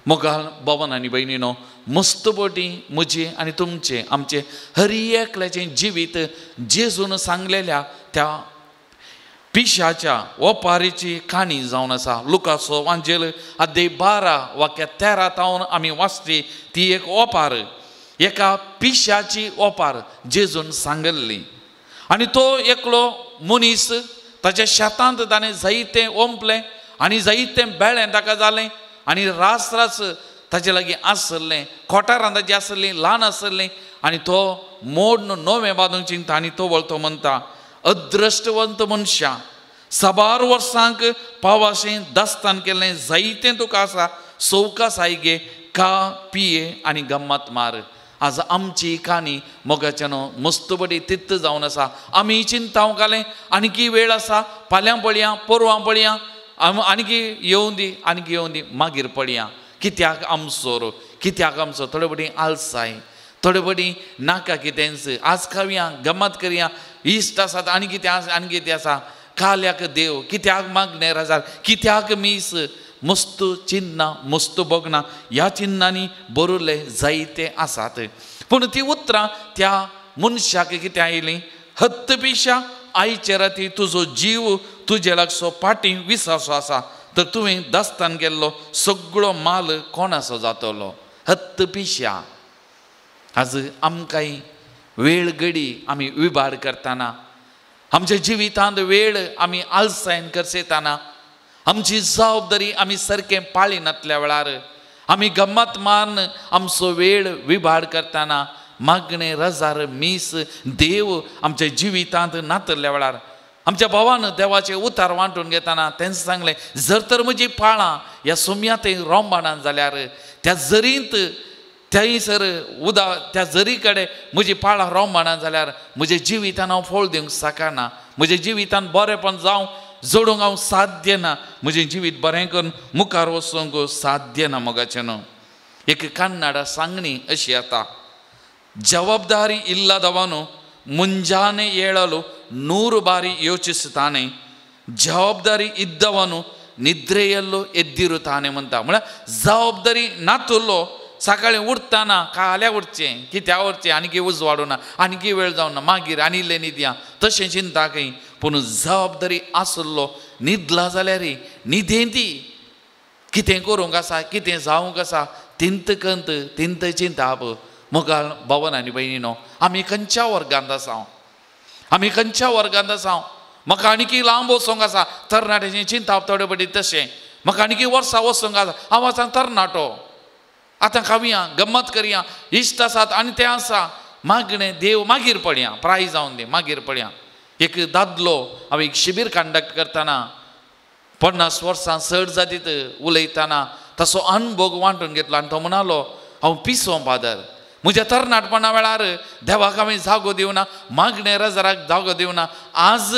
मोगाळ बाबान आनी भयणीनो, मस्त बोटी म्हजें आनी तुमचें आमचें हर एकल्याचें जिवीत जेजून सांगलेल्या त्या पिशाच्या ओपारीची काणी जावन आसा. लुकाचो वांजेल अध्याय 12 वाक्य 13 तावन आमी वाचती ती एक ओपार, एका पिशाची ओपार जेजून सांगल्ली. आनी तो एकलो मनीस ताच्या शेतांत ताणें जायतें ओंपलें आनी जायतें बेळें ताका जालें आनी रास रास ताचे लागीं आसलें, कोठारां ताची आसलीं, ल्हान आसलीं आनी तो मोडून नवें बांदूंक चिंता आनी तो वळतो म्हणटा, अद्रश्टवंत मनशां, साबार वर्सांक पावाशें दास्तान केल्लें जायतें तुका आसा, सवकास आयगे का पिये आनी गम्मत मार. आज आमची काणी मोगाच्यानो मस्त बरी तित्त जावन आसा. आमी चिंतावंक घालें आनीकी वेळ आसा, फाल्यां पळया, परवां पळया, आनीकी येवं दी, आनीकी येवं दी, मागीर पळया. कित्याक आमचो, कित्याक आमचो थोडे बडी आलसाय, थोडे बडी नाका कितेंच, आज खावया, गम्मत करया, इश्ट आसात आनी कितें आसा, आनी कितें आसा, काल्याक देव, कित्याक मागणेर आसा, कित्याक मीस, मस्त चिन्नां, मस्त भोगणां, ह्या चिन्नांनी बरयल्ले जायते आसात. पूण ती उतरां त्या मनशाक कितें आयलीं, हत्त पिशा आयचे राती तुजो जीव तुजे लागसो फाटीं विसासो आसा, तर तुवें दास्तान केल्लो सगळो माल कोणाचो जातलो. हत्त पिशा. आज आमकांय वेळ घडी आमी विभाड करतना, आमच्या जिवितांत वेळ आमी आलसायन करसेतना, आमची जबाबदारी आमी सारकें पाळिनातल्या वेळार आमी गम्मत मान आमचो वेळ विभाड करतना, मागणें, रजार, मीस, देव आमच्या जिवितांत नातल्या वेळार आमच्या भावान देवाचे उतार वांटून घेतना तेंच सांगलें, जर तर म्हजी पाळां ह्या सोम्या थंय रोंबाणान जाल्यार त्या जरींत थंयसर उदा त्या जरी कडेन म्हजी पाळां रोंबाणान जाल्यार म्हज्या जिवितान हांव फळ दिवंक शकना, म्हज्या जिवितान बरेंपण जावं जोडूंक हांव साध्य ना, म्हजें जिवीत बरें करून मुखार वचूंक साध्य ना. मोगाचें न्हू एक कन्नडा सांगणी अशी आतां, ಜವಾಬ್ದಾರಿ ಇಲ್ಲದವನು ಮುಂಜಾನೆ ಏಳಲು 100 ಬಾರಿ ಯೋಚಿಸುತ್ತಾನೆ, ಜವಾಬ್ದಾರಿ ಇದ್ದವನು ನಿದ್ರೆಯಲ್ಲೂ ಎದ್ದಿರುತ್ತಾನೆ म्हणटा. म्हळ्यार जबाबदारी नातुल्लो सकाळीं उठताना काल्या उठचें कित्या उठचें आनीक उजवाडूना आनीक वेळ जावना मागीर आनी इल्लें न्हिदया तशें चिंता खंय. पूण जबाबदारी आसलो न्हिदला जाल्यार न्हिदेंती कितें करूंक आसा कितें जावंक आसा तिंत कंत तिंत चिंताप. मोगाळ भावन आनी भयणीनो, आमी खंयच्या वर्गांत आसा, आमी खंयच्या वर्गांत आसा? म्हाका आनीकी लांब वचोंक आसा, तरणाट्याचें चिंताप थोडे पटी तशें, म्हाका आनीकी वर्सां वचोंक आसा, हांव आसा तरणाटो, आतां खावया गम्मत करया, इश्ट आसात आनी तें आसा मागणें देव मागीर पळया, प्राय जावन दी मागीर पळया. एक दादलो हांव एक शिबीर कंडक्ट करतना 50 वर्सां चड जातीत उलयतना ताचो अणभोग वांटून घेतलो आनी तो म्हणालो, हांव पिसो फादर, म्हज्या तरणाटपणा वेळार देवाक हांवें जागो दिवना, मागणें रजराक जागो दिवना, आज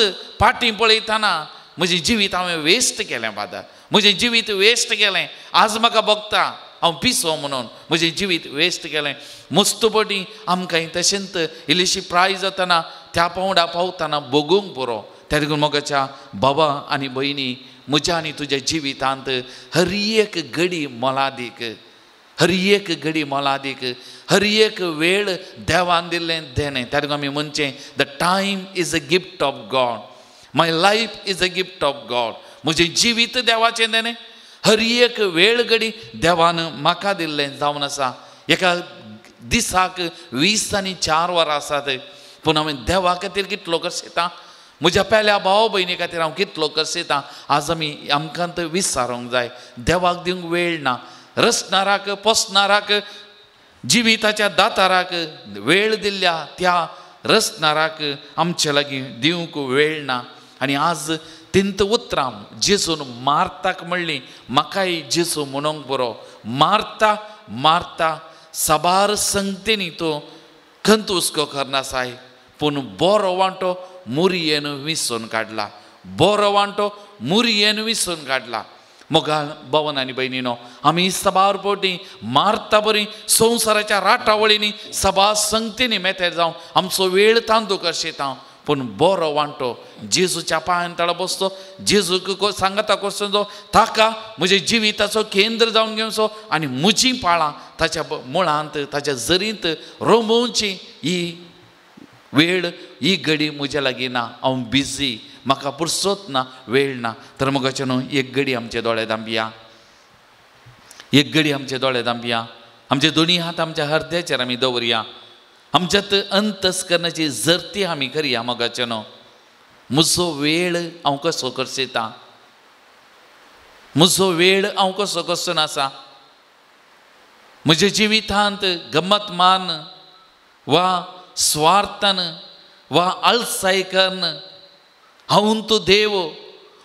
पाटी पळयतना म्हजें जिवीत हांवें वेस्ट केलें फादर, म्हजें जिवीत वेस्ट केलें, आज म्हाका भोगता हांव पिसो म्हणून म्हजें जिवीत वेस्ट केलें. मस्तपटी आमकां तशेंच इल्लीशी प्राय जातना त्या पावंडा पावतना भोगूंक पुरो. त्या देखून मोगाच्या बाबा आनी भयणी, म्हज्या आनी तुज्या जिवितांत हर एक घडी मोलादीक, हर एक घडी मोलादीक, हर एक वेळ देवान दिल्लें देणें. त्या देखून आमी म्हणचें, the time is a gift of God, my life is a gift of God. म्हजें जिवीत देवाचें देणें, हर एक वेळ घडी देवान म्हाका दिल्लें जावन आसा. एका दिसाक 24 वरां आसात, पूण हांवें देवा खातीर कितलो करसेता, म्हज्या पेल्या भाव भयणी खातीर हांव कितलो करसेता. आज आमी आमकां थंय विचारूंक जाय, देवाक दिवंक वेळ ना, रचणाराक पोसणाराक जिविताच्या दाताराक वेळ दिल्ल्या त्या रचणाराक आमचे लागीं दिवंक वेळ ना. आनी आज तिंत उतरां जेजून मार्ताक म्हणली, म्हाकाय जेजू म्हणूंक बरो, मारता मारता साबार संगतेनी तो खंत हुस्को करनासाय, पूण बरो वांटो मुरयेन विसून काडला, बरो वांटो मुरयेन विसून काडला. मोगाळ भवन आनी भयणीनो, आमी साबार पवटी मारता बरी संवसाराच्या राटावळींनी सभा संगतींनी मेतेर जावन आमचो वेळ तांदू करशेता, पूण बरो वांटो जेजूच्या पांयान तळा बसतो, जेजूक सांगता कसो ताका म्हज्या जिविताचो केंद्र जावन घेवचो आनी म्हजीं पाळां ताच्या मुळांत ताच्या जरींत रोमोवची ही वेळ ही घडी म्हज्या लागीं ना, हांव बिजी, म्हाका पुरसोत ना, वेळ ना. तर मोगाचें न्हू एक घडी आमचे दोळे धांपया, एक घडी आमचे दोळे धांपया, आमचे दोनी हात आमच्या हरद्याचेर आमी दवरया, आमच्यात अंतस्करणाची जर्ती आमी करया. मोगाचें न्हू म्हजो वेळ हांव कसो करसेता, म्हजो वेळ हांव कसो कसो आसा, म्हज्या जिवितांत गम्मत मान वा स्वार्थान वा आळसाय करून हांव तूं देव,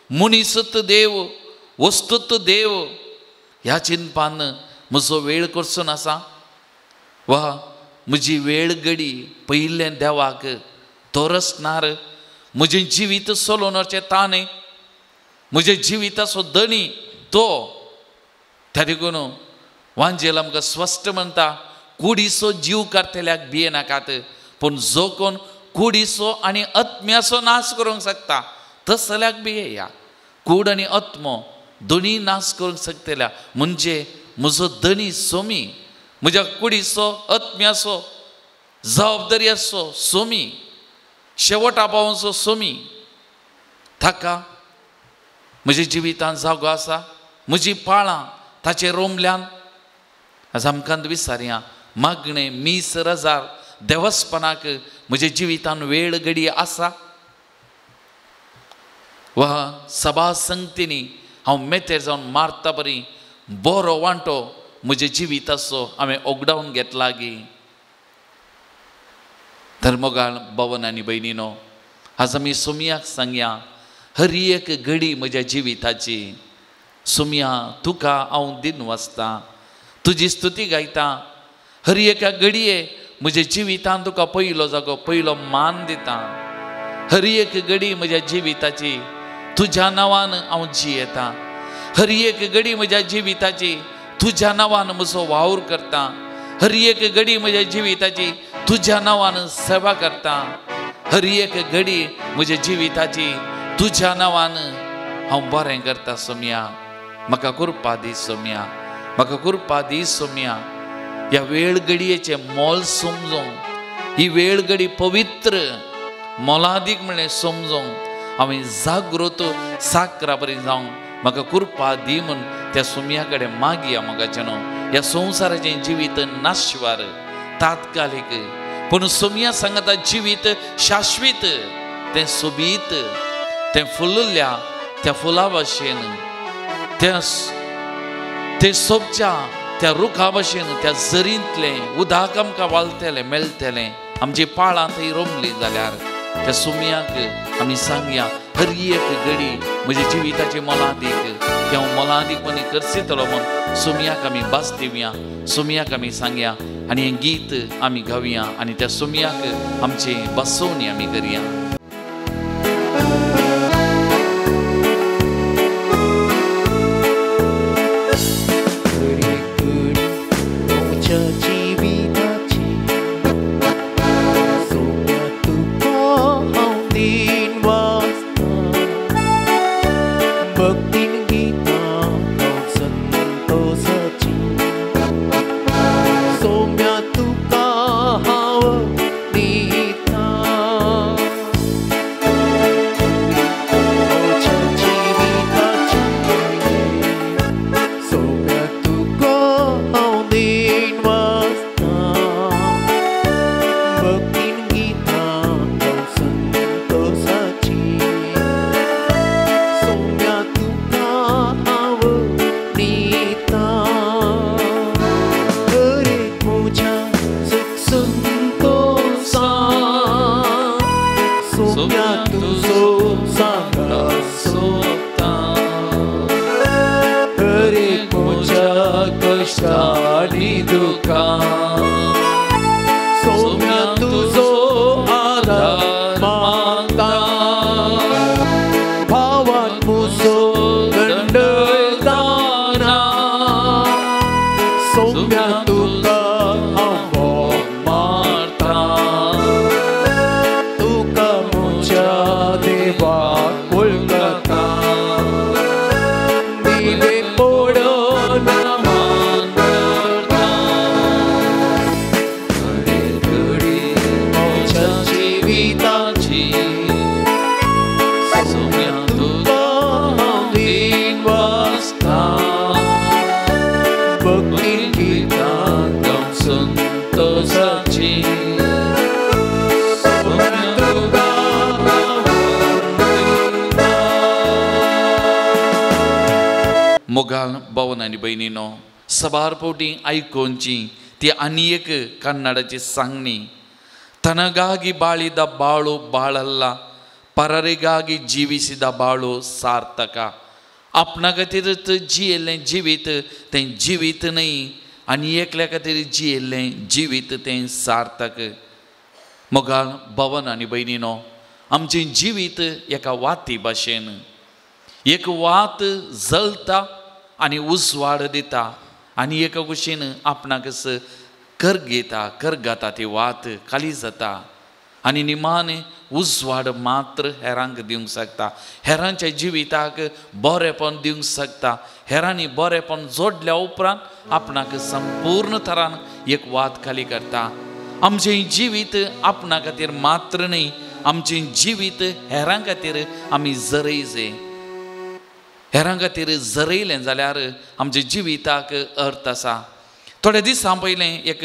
मनीसत देव, वस्तूत देव ह्या चिंतपान म्हजो वेळ करचो आसा, वा म्हजी वेळ घडी पयिल्लें देवाक तो रचणार म्हजें जिवीत चलोवपाचें ताणें, म्हज्या जिविताचो धनी तो. त्या देखून वांजेल आमकां स्पश्ट म्हणटा, कुडीचो जीव काडटल्याक भियेनाकात, पूण जो कोण कुडीचो आनी आत्म्याचो नाश करूंक शकता तसल्याक भियेया. कूड आनी आत्मो दोनी नाश करूंक शकतल्या म्हणजे म्हजो धनी सोमी, म्हज्या कुडीचो आत्म्याचो जबाबदारी आसचो सोमी, शेवटा पावोवचो सोमी, ताका म्हज्या जिवितांत जागो आसा, म्हजी पाळां ताचे रोमल्यान. आज आमकां विचारया, मागणें मीस रजार देवस्पणाक म्हज्या जिवितान वेळ घडी आसा, वा सभा संगतींनी हांव मेतेर जावन मारता बरी बरो वांटो म्हज्या जिविताचो हांवें ओगडावन घेतला गी. तर मोगाळ भवन आनी भयणीनो, आज आमी सोमयाक सांगया, हर एक घडी म्हज्या जिविताची सोमया तुका हांव दिन वाचता, तुजी स्तुती गायता. हर एका घडये म्हज्या जिवितान तुका पयलो जागो, पयलो मान दिता. हर एक घडी म्हज्या जिविताची तुज्या नांवान हांव जियेता. हर एक घडी म्हज्या जिविताची तुज्या नांवान म्हजो वावर करता. हर एक घडी म्हज्या जिविताची तुज्या नांवान सेवा करता. हर एक घडी म्हज्या जिविताची तुज्या नांवान हांव बरें करता. सोमया म्हाका कृपा दी, सोमया म्हाका कृपा दी. सोमया ह्या वेळ घडयेचें मोल समजूंक, ही वेळ घडी पवित्र मोलादीक म्हणलें समजूंक हांवें जागृत साकरा बरी जावंक म्हाका कृपा दी म्हूण त्या सोमया कडेन मागया. मोगाचें न्हू, ह्या संवसाराचें जिवीत नाशिवार तात्कालीक, पूण सोमया सांगता जिवीत शाश्वीत, तें सोबीत, तें फुलल्या त्या फुला भाशेन, तें सोबच्या त्या रुखा भाशेन, त्या जरींतलें उदक आमकां वालतलें मेळटलें. आमची पाळां थंय रोमली जाल्यार त्या सोमयाक आमी सांगया, हर एक घडी म्हज्या जिविताची मोलादीक, ते हांव मोलादीकपणी करसितलो म्हूण सोमयाक आमी भास दिवया, सोमयाक आमी सांगया आनी हें गीत आमी गावया आनी त्या सोमयाक आमची बसोवणी आमी करया. मोगाल भावन आनी भयणीनो, सबार फावटी आयकोवची ती आनी एक कन्नडाची सांगणी. ತನಗಾಗಿ ಬಾಳಿದ ಬಾಳು ಬಾಳಲ್ಲ, ಪರರಿಗಾಗಿ ಜೀವಿಸಿದ ಬಾಳು ಸಾರ್ಥಕ. आपणा खातीरच जियेल्लें जिवीत तें जिवीत न्हय, आनी एकल्या खातीर जियेल्लें जिवीत तें सार्थक. मोगाल भवन आनी भयणीनो, आमचें जिवीत एका वाती भाशेन, एक वात जलता आनी उजवाड दिता आनी एका कुशीन आपणाक करगेता करगाता ती वात खाली जाता आनी निमाणे उजवाड मात्र हेरांक दिवंक शकता, हेरांच्या जिविताक बरेपण दिवंक शकता. हेरांनी बरेपण जोडल्या उपरांत आपणाक संपूर्ण थरान एक वात खाली करता. आमचें जिवीत आपणा खातीर मात्र न्हय, आमचें जिवीत हेरां खातीर आमी जरय जाय. हेरां खातीर जरयलें जाल्यार आमच्या जिविताक अर्थ आसा. थोड्या दिसां पयलें एक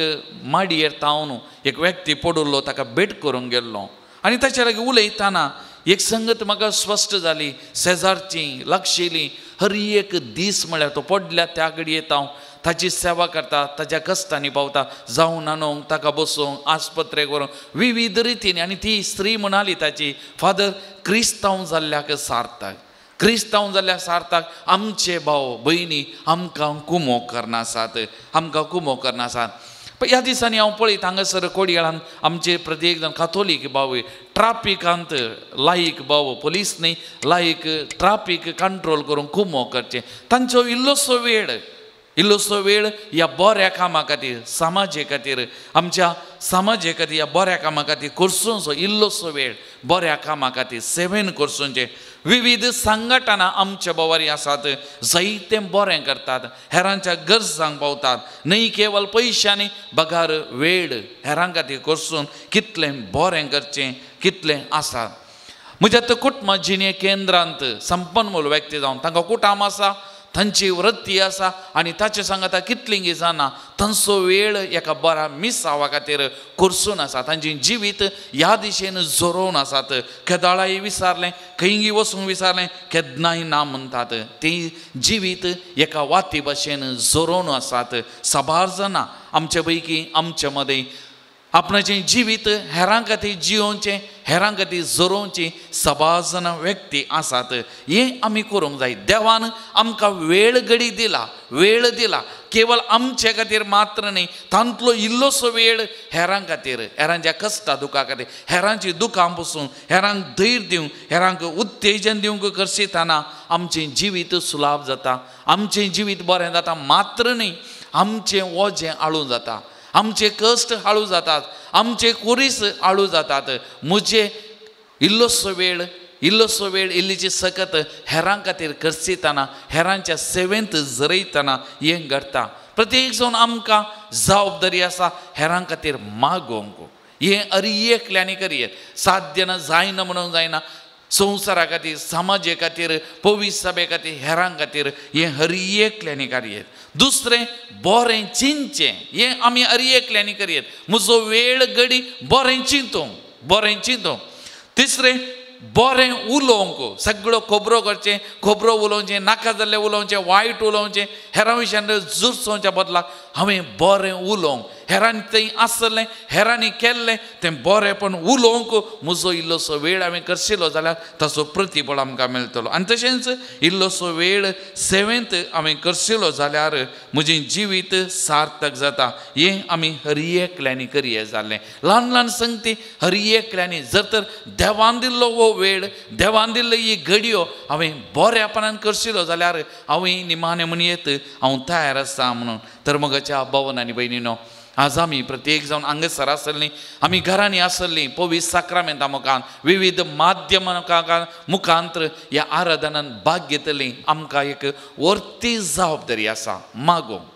माडयेर तावन एक व्यक्ती पडिल्लो, ताका भेट करूंक गेल्लो आनी ताच्या लागीं उलयतना एक संगत म्हाका स्पश्ट जाली. शेजारची लागशिल्ली हर एक दीस म्हळ्यार तो पडल्या त्या घडयेत हांव ताची सेवा करता, ताच्या कश्टांनी पावता, जावन आणूंक, ताका बसोवंक, आस्पत्रेक व्हरूंक विविध रितीन. आनी ती स्त्री म्हणाली ताची, फादर क्रिस्तांव जाल्ल्याक सार्थक, क्रिस्तांव जाल्ल्या सार्थक आमचे भाव भयणी आमकां कुमोक करनासात, आमकां कुमोक करनासात. ह्या दिसांनी हांव पळयत हांगासर कोडयाळान आमचे प्रत्येक जाण काथोलीक भाव ट्राफिकांत लायक भाव पोलीस न्ही लायक ट्राफीक कंट्रोल करूंक कुमोक करचें. तांचो इल्लोसो वेळ, इल्लोसो वेळ ह्या बऱ्या कामा खातीर, समाजे खातीर, आमच्या समाजे खातीर ह्या बऱ्या कामा खातीर करसोवचो. इल्लोसो वेळ बऱ्या कामा खातीर सेवेन करसोवचें. विविध संघटना आमच्या बोवारी आसात, जायतें बरें करतात, हेरांच्या गरजांक पावतात, न्हय केवल पयशांनी बगार वेळ हेरां खातीर करसून कितलें बरें करचें कितलें आसा. म्हज्या तो कुटुंब जिणे केंद्रांत संपन्मूल व्यक्ती जावन तांकां कुटाम आसा, तांची वृत्ती आसा आनी ताचे सांगाता कितलीं जाणां तांचो वेळ एका बऱ्या मिसावा खातीर करसून आसा, तांचें जिवीत ह्या दिशेन जोरोवन आसात. केदाळाय विसारलें, खंयी वचूंक विसारलें, केन्नाय ना म्हणटात, ती जिवीत एका वाती भशेन जोरोवन आसात. साबार जाणां आमचे पैकी आमचे मदें आपणाचें जिवीत हेरां खातीर जियोवचें, हेरां खातीर जोरोवचें साबार जाणां व्यक्ती आसात. हें आमी करूंक जाय. देवान आमकां वेळ घडी दिला, वेळ दिला केवल आमचे खातीर मात्र न्ही, तांतलो इल्लोसो वेळ हेरां खातीर, हेरांच्या कश्टा दुखा खातीर, हेरांची दुखां पसून हेरांक धैर्य दिवंक, हेरांक उत्तेजन दिवंक करशितना आमचें जिवीत सुलाभ जाता, आमचें जिवीत बरें जाता मात्र न्ही, आमचें वजें आळूं जाता, आमचे कश्ट हाळू जातात, आमचे कुरीस हाळू जातात. म्हजे इल्लोसो वेळ, इल्लोसो वेळ, इल्लीची सकत हेरां खातीर करसितना, हेरांच्या सेवेंत जरयतना हें घडटा. प्रत्येक जावन आमकां जबाबदारी आसा हेरां खातीर मागोवंक. हें अरी एकल्यांनी करयेत, साध्य ना, जायना म्हणून जायना. संवसारा खातीर, समाजे खातीर, पवित्र सभे खातीर, हेरां खातीर हें हरी एकल्यांनी करयेत. दुसरें बरें चिंतचें, हें आमी हरी एकल्यांनी करयेत. म्हजो वेळ घडी बरें चिंतूंक, बरें चिंतूंक. तिसरें बरें उलोवंक, सगळ्यो खबरो करचें, खबरो उलोवचें, नाका जाल्लें उलोवचें, वायट उलोवचें, हेरां विशयान जुरसोवच्या बदलाक हांवें बरें उलोवंक, हेरांनी थंय आसलें, हेरांनी केल्लें तें बरेंपण उलोवंक म्हजो इल्लोसो वेळ हांवें करशिलो जाल्यार ताचो प्रतिफळ आमकां मेळटलो. आनी तशेंच इल्लोसो वेळ सेवेंत हांवें करशिलो जाल्यार म्हजें जिवीत सार्थक जाता. हें आमी हरी एकल्यांनी करये जालें. ल्हान ल्हान संगती हरी एकल्यांनी जर तर देवान दिल्लो हो वेळ, देवान दिल्लो ही घडयो हांवें बऱ्यापणान करशिलो जाल्यार हांवें निमाणें म्हणयेत हांव तयार आसा म्हणून. तर मगाच्या भवन आनी भयणीनो, आज आमी प्रत्येक जावन हांगासर आसलीं, आमी घरांनी आसलीं, पवित्र साक्रामेंता मुखार, विविध माध्यमां मुखांत ह्या आराधनान भाग घेतली. आमकां एक वर्ती जबाबदारी आसा मागोवंक,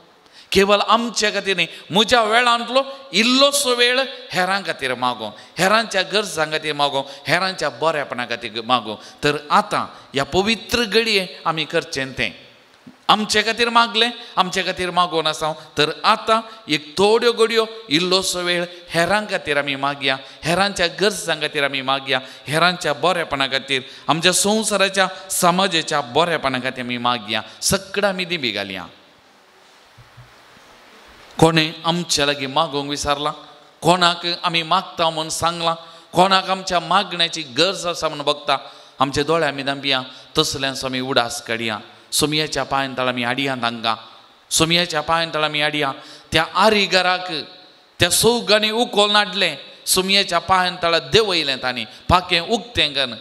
केवल आमचे खातीर न्ही, म्हज्या वेळांतलो इल्लोसो वेळ हेरां खातीर मागोवंक, हेरांच्या गरजां खातीर मागोवंक, हेरांच्या बऱ्यापणा खातीर मागोवंक. तर आतां ह्या पवित्र घडये आमी करचें तें आमचे खातीर मागलें, आमचे खातीर मागोवन आसा. तर आतां एक थोड्यो घडयो इल्लोसो वेळ हेरां खातीर आमी मागया, हेरांच्या गरजां खातीर आमी मागया, हेरांच्या बरेपणा खातीर, आमच्या संवसाराच्या समाजाच्या बरेपणा खातीर आमी मागया. सगळ्या आमी दिंबी घालया. कोणें आमच्या लागीं मागोवंक विसारलां, कोणाक आमी मागता म्हूण सांगलां, कोणाक आमच्या मागण्याची गरज आसा म्हूण बगता, आमचे दोळे आमी धांपया, तसल्यांचो आमी उडास काडया. सोमयाच्या पांयान तळ आमी हाडया तांकां, सोमयाच्या पांयान तळ आमी हाडया. त्या आरिगराक त्या सौगांनी उकोल नाडलें, सोमयाच्या पांयान तळा देंवयलें तांणी, पाखें उक्तें कन्न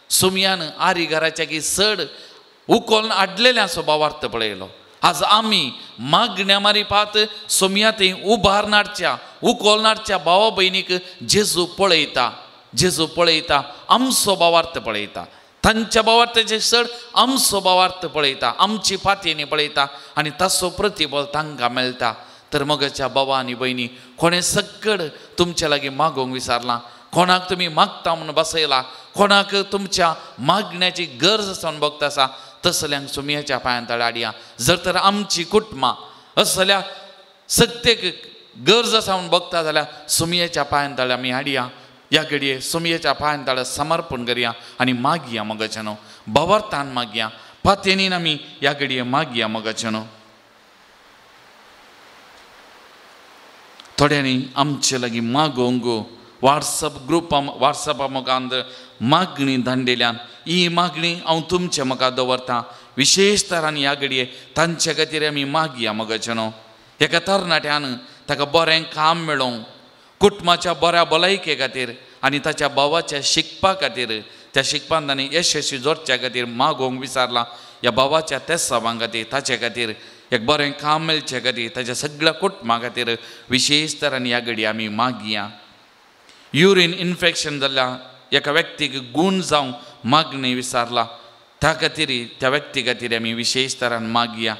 सोमयान आरिगराच्या की चड उकोल हाडलेल्या भावार्थ पळयलो. आज आमी मागण्या मारिपात सोमया थंय उबार नाडच्या, उकोल नाडच्या भावा भयणीक जेजू पळयता, जेजू पळयता, आमचो भावार्थ पळयता, तांच्या भावार्थाचे चड आमचो भावार्थ पळयता, आमची पातयेनी पळयता आनी ताचो प्रतिफळ तांकां मेळटा. तर मगाच्या बाबा आनी भयणी, कोणें सक्कड तुमच्या लागीं मागोवंक विसारलां, कोणाक तुमी मागता म्हूण बसयला, कोणाक तुमच्या मागण्याची गरज आसा म्हूण बगता आसा, तसल्यांक सोमयाच्या पांयान तळ हाडया. जर तर आमची कुटुंबां असल्या सत्तेक गरज आसा म्हूण बगता जाल्यार सोमयाच्या पांयान तळ आमी हाडया. ह्या घडये सोमयेच्या पांयान तळ समर्पण करया आनी मागया मगाच्यानो, भावार्थान मागया, पातयेनीन आमी ह्या घडये मागया मगाच्यानो. थोड्यांनी आमचे लागीं मागोवंक व्हॉट्सअप ग्रुपा व्हॉट्सअपा मुखार मागणी धाडलेल्यान ही मागणी हांव तुमचे मुखार दवरता. विशेश तरान ह्या घडये तांचे खातीर आमी मागया मगाचें न्हू. एका तरणाट्यान ताका बरें काम मेळोवंक, कुटुंबाच्या बऱ्या भलायके खातीर आनी ताच्या भावाच्या शिकपा खातीर, त्या शिकपान ताणें यशस्वी जोडच्या खातीर मागोवंक विचारलां. ह्या भावाच्या तेसावां खातीर, ताचे खातीर एक बरें काम मेळचे खातीर, ताच्या सगळ्या कुटुंबा खातीर विशेश तरान ह्या घडये आमी मागया. युरीन इन्फेक्शन जाल्ल्या एका व्यक्तीक गूण जावंक मागणी विचारला, त्या खातीर त्या व्यक्ती खातीर आमी विशेश तरान मागया.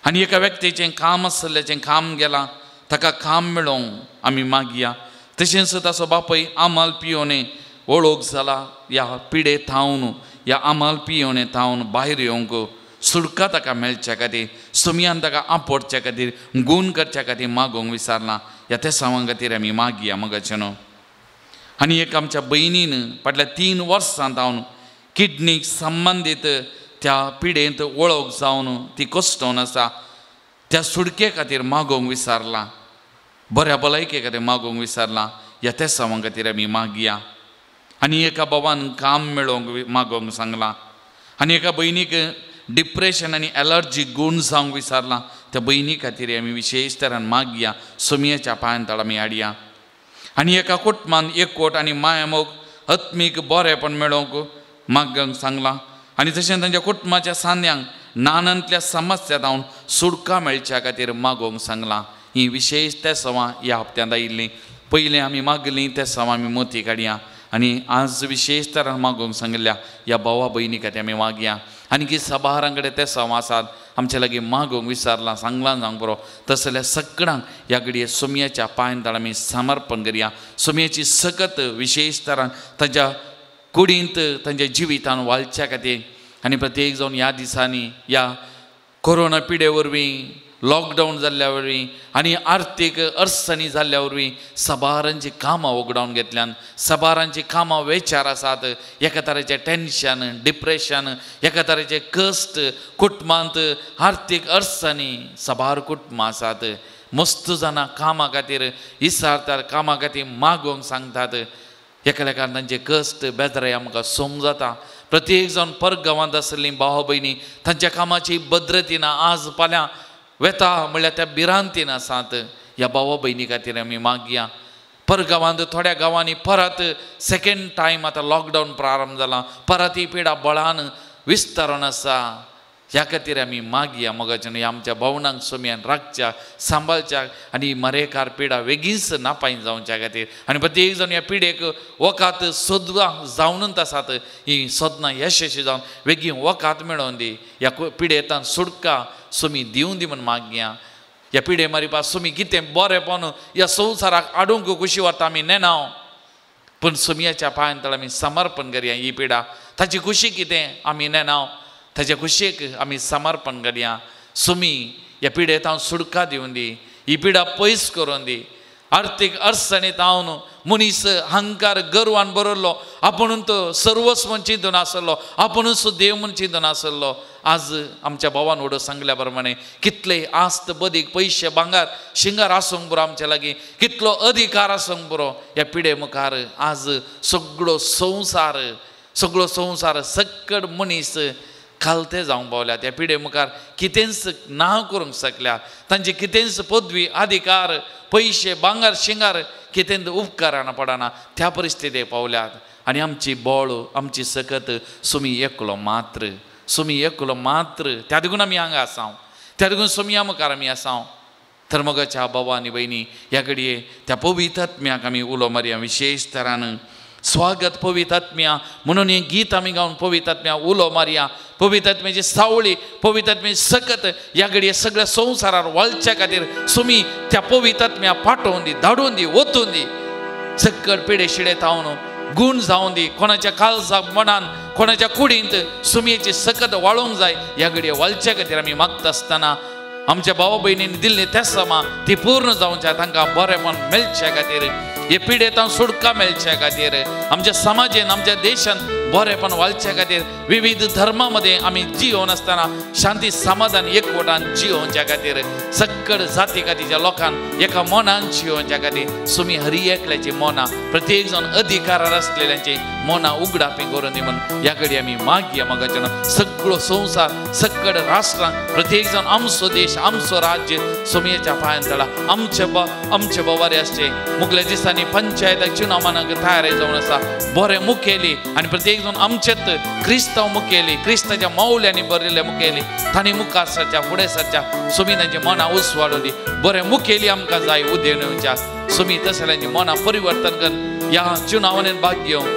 आनी एका व्यक्तीचें काम आसल्याचें काम गेलां, ताका काम मेळोवंक आमी मागया. तशेंच ताचो बापूय आमाल पियोने वळख जाला, ह्या पिडे थावन, ह्या आमाल पियोने थावन भायर येवंक सुटका ताका मेळच्या खातीर, सुमयान ताका आपोडच्या खातीर, गूण करच्या खातीर मागोवंक विचारलां. ह्या तेसावां खातीर आमी मागया मगाचें न्हू. आनी एक आमच्या भयणीन फाटल्या 3 वर्सां थावन किडनीक संबंदीत त्या पिडेंत वळख जावन ती कश्टोवन आसा, त्या सुटके खातीर मागोवंक विचारलां, बऱ्या भलायके खातीर मागोवंक विचारलां. ह्या तेसावां खातीर आमी मागया. आनी एका बाबान काम मेळोवंक मागोवंक सांगलां. आनी एका भयणीक डिप्रेशन आनी एलर्जी गूण जावंक विचारलां, त्या भयणी खातीर आमी विशेश तरान मागया. सोमयेच्या पांयान तळ आमी हाडया. आनी एका कुटुंबान एकवट आनी मायामोग आत्मीक बरेंपण मेळोवंक मागोवंक सांगलां. आनी तशें तांच्या कुटुंबाच्या सांद्यांक नानांतल्या समस्या जावन सुटका मेळच्या खातीर मागोवंक सांगलां. ही विशेश तेसावां ह्या हप्त्यांत आयिल्लीं. पयलीं आमी मागलीं तेसावां आमी मोती काडया आनी आज विशेश तरान मागोवंक सांगिल्ल्या ह्या भावा भयणी खातीर आमी मागया. आनी की सभारां कडेन तेसावां आसात आमचे लागीं मागोवंक विचारलां, सांगलां जावंक बरो, तसल्या सगळ्यांक ह्या घडये सोमयाच्या पांयान तळ आमी समर्पण करया. सोमयेची सकत विशेश तरान तांच्या कुडींत तांच्या जिवितान वाळच्या खातीर. आनी प्रत्येक जावन ह्या दिसांनी ह्या कोरोना पिडे वरवीं, लॉकडावन जाल्ल्या वरवीं आनी आर्थीक अडचणी जाल्ल्या वरवीं सबारांची कामां वगडावन घेतल्यान, सबारांची कामां वेचार आसात, एका तरेचें टेन्शन, डिप्रेशन, एका तरेचें कश्ट, कुटुंबांत आर्थीक अडचणी सबार कुटुंबां आसात. मस्त जाणां कामां खातीर इसारतात, कामां खातीर मागोवंक सांगतात. एकामेकान तांचे कश्ट बेजाराय आमकां समजता. प्रत्येक जावन परगांवांत आसलीं भाव भयणी तांच्या कामाची भद्रती ना, आज फाल्यां वेता म्हणल्यार त्या भिरांतीन आसात. ह्या भावा भयणी खातीर आमी मागया. परगांवांत थोड्या गांवांनी परत सेकेंड टायम आतां लॉकडावन प्रारंभ जाला, परत ही पिडा बळान विस्तारून आसा. ह्या खातीर आमी मागया मगाच्यान ह्या आमच्या भावनांक सोमयान राखच्या, सांबाळच्या आनी मरेकार पिडा वेगींच नापाय जावच्या खातीर. आनी प्रत्येक जावन ह्या पिडेक वखात सोदवां जावनूच आसात, ही सोदनां यशस्वी जावन वेगीं वखात मेळोवन दी, ह्या पिडेतान सुटका सोमी दिवन दी म्हूण मागया. ह्या पिडे मारिपा सोमी कितें बरेंपण ह्या संवसाराक हाडूंक खुशी व्हरता आमी नेणाव, पूण सोमयाच्या पांयान तळ आमी समर्पण करया. ही पिडा ताची खुशी कितें आमी नेणाव, ताच्या खुशयेक आमी समर्पण करया. सुमी ह्या पिडेंत हांव सुटका दिवन दी, ही पिडा पयस करून दी. आर्थीक अडचणीत हांव मनीस अहंकार गर्वान बरयल्लो, आपूण तो सर्वस्व म्हूण चिंतून आसलो, आपुणूच देव म्हूण चिंतून आसलो. आज आमच्या भावान वडो सांगल्या प्रमाणे कितले आस्त बदीक पयशे भांगार शिंगार आसूंक बरो आमच्या लागीं, कितलो अधिकार आसूंक बरो, ह्या पिडे मुखार आज सगळो संवसार, सगळो संवसार सक्कड मनीस खालते जावंक पावल्यात. ह्या पिडे मुखार कितेंच ना करूंक शकल्या, तांची कितेंच पदवी अधिकार पयशे भांगार शिंगार कितेंच उपकाराना पडना, त्या परिस्थितीक पावल्यात. आनी आमची बळ आमची सकत सुमी एकलो मात्र, सुमी एकलो मात्र, त्या देखून आमी हांगा आसाव, त्या देखून सुमया मुखार आमी आसाव. तर मगाच्या बाबा आनी भयणी ह्या घडये त्या पवित्र आत्म्याक आमी उलो मारया विशेश तरान. स्वागत पवित्र आत्म्या म्हणून हें गीत आमी गावन पवित्र आत्म्या उलो मारया. पवित्र आत्म्याची सावळी, पवित्र आत्म्याची सकत ह्या घडये सगळ्या संवसारार वळच्या खातीर सुमी त्या पवित्र आत्म्या पाठोवन दी, धाडून दी, ओतून दी. सक्कड पिडे शिडे थावन गूण जावन दी, कोणाच्या काळजाक मनान कोणाच्या कुडींत सुमयेची सकत वाळोवंक जाय. ह्या घडये वळच्या खातीर आमी मागता आसतना आमच्या भावा भयणीन दिल्ली तेसमा ती पूर्ण जावच्या, तांकां बरेंपण मेळच्या खातीर, हे पिडेंत सुटका मेळच्या खातीर, आमच्या समाजेन आमच्या देशान बरेपण वालच्या खातीर विविध धर्मा मदें आमी जियोवन आसतना शांती समाधान एकवटान जियोवच्या खातीर सक्कड जाती खातीच्या लोकांक एका मनान जियोवच्या खातीर सुमी हरी एकल्याची मनां प्रत्येक जण अधिकारार आसलेल्यांची मनां उगडापी करून दी म्हणून ह्या घडी आमी मागया मागाच्यान सगळो संवसार सक्कड राष्ट्रां प्रत्येक जण आमचो देश आमचो राज्य सुमयेच्या पांयान तळा आमचे बवारे आसचे मुगल्या दिसांनी पंचायताक चुनावानाक तयारी जावन आसा बरे मुखेली आनी प्रत्येक जण आमचेच क्रिस्तांव मुखेली क्रिस्ताच्या मावल्यांनी बरयल्ले मुखेली तांणी मुखार सरच्या फुडें सरच्या सुमी तांची मनां उसवाडून दी बरे मुखेली आमकां जाय उदेवन येवच्या सुमी तसल्यांची मनां परिवर्तन कर ह्या चुनावांनी भाग घेवन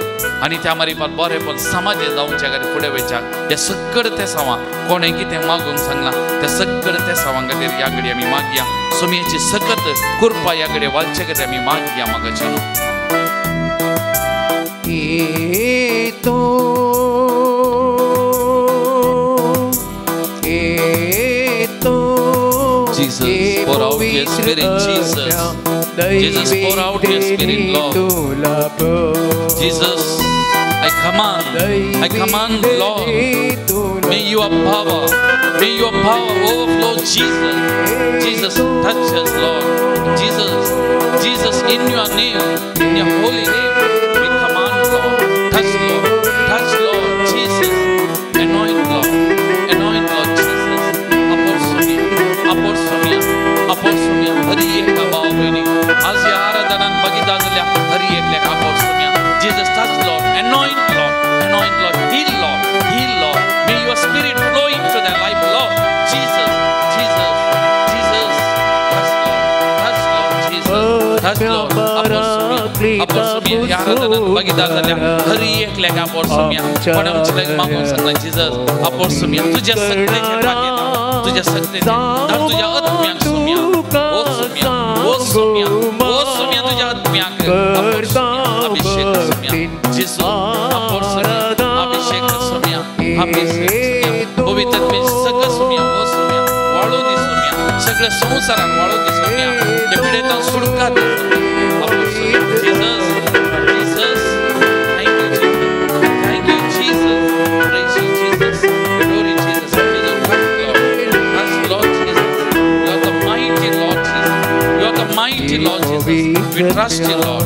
आनी त्या मारीपात बरें पण समाजे जावच्या खातीर फुडें वयच्या ह्या सगळ्या त्या सावां कोणें कितें मागूंक सांगलां त्या सगळ्या त्या सावां खातीर ह्या घडी आमी मागया सुमयेची सकत कृपा ह्या घडये वालचे खातीर आमी मागया मागाच्यान. Jesus, pour out your spirit, Jesus. Jesus, pour out your spirit, Lord. Jesus, I command, Lord, may your power overflow, Jesus. Jesus, touch us, Lord. Jesus, Jesus, in your name, in your holy name, we command, Lord. Touch, Lord. Touch, Lord, Jesus. Anoint, Lord. Anoint, Lord, Jesus. Apostomia, Apostomia, Hari eka भाव भयणी आज ह्या आराधनान बगिता जाल्यार हरी एकल्याक apostomia. Jesus, touch, Lord. Anoint, Lord. Anoint, Lord. Heal, Lord. Heal, Lord. May your spirit flow into their life, Lord. Jesus, Jesus, Jesus. Touch, Lord. Touch, Lord. Jesus. Touch, Lord. Apostomia, Apostomia. ह्या आराधनान बगिता जाल्यार हरी एकल्याक apostomia. पण आमचे लागीं मागूंक सांगलां Jesus, apostomia. तुज्या सगळ्याचेर भाग्यता तुज्या सगळ्याचेर तुज्या आत्म्याक सुम्या ओ सुम्या ओ सुम्या ओ सुम्या तुज्या आत्म्याक अभिषेक सुम्या जेसू अपोस्टोमिया अभिषेक सुम्या अभिषेक सुम्या पवित्र सगळं सुम्या ओ सुम्या वाळू दी सुम्या सगळ्या संवसारान वाळू दी सुम्या हे पिडेतान सुटका दी apostomia. Jesus, Jesus, thank you Jesus, thank you Jesus, praise you Jesus, adore you Jesus. Mighty Lord Jesus, we trust you, Lord.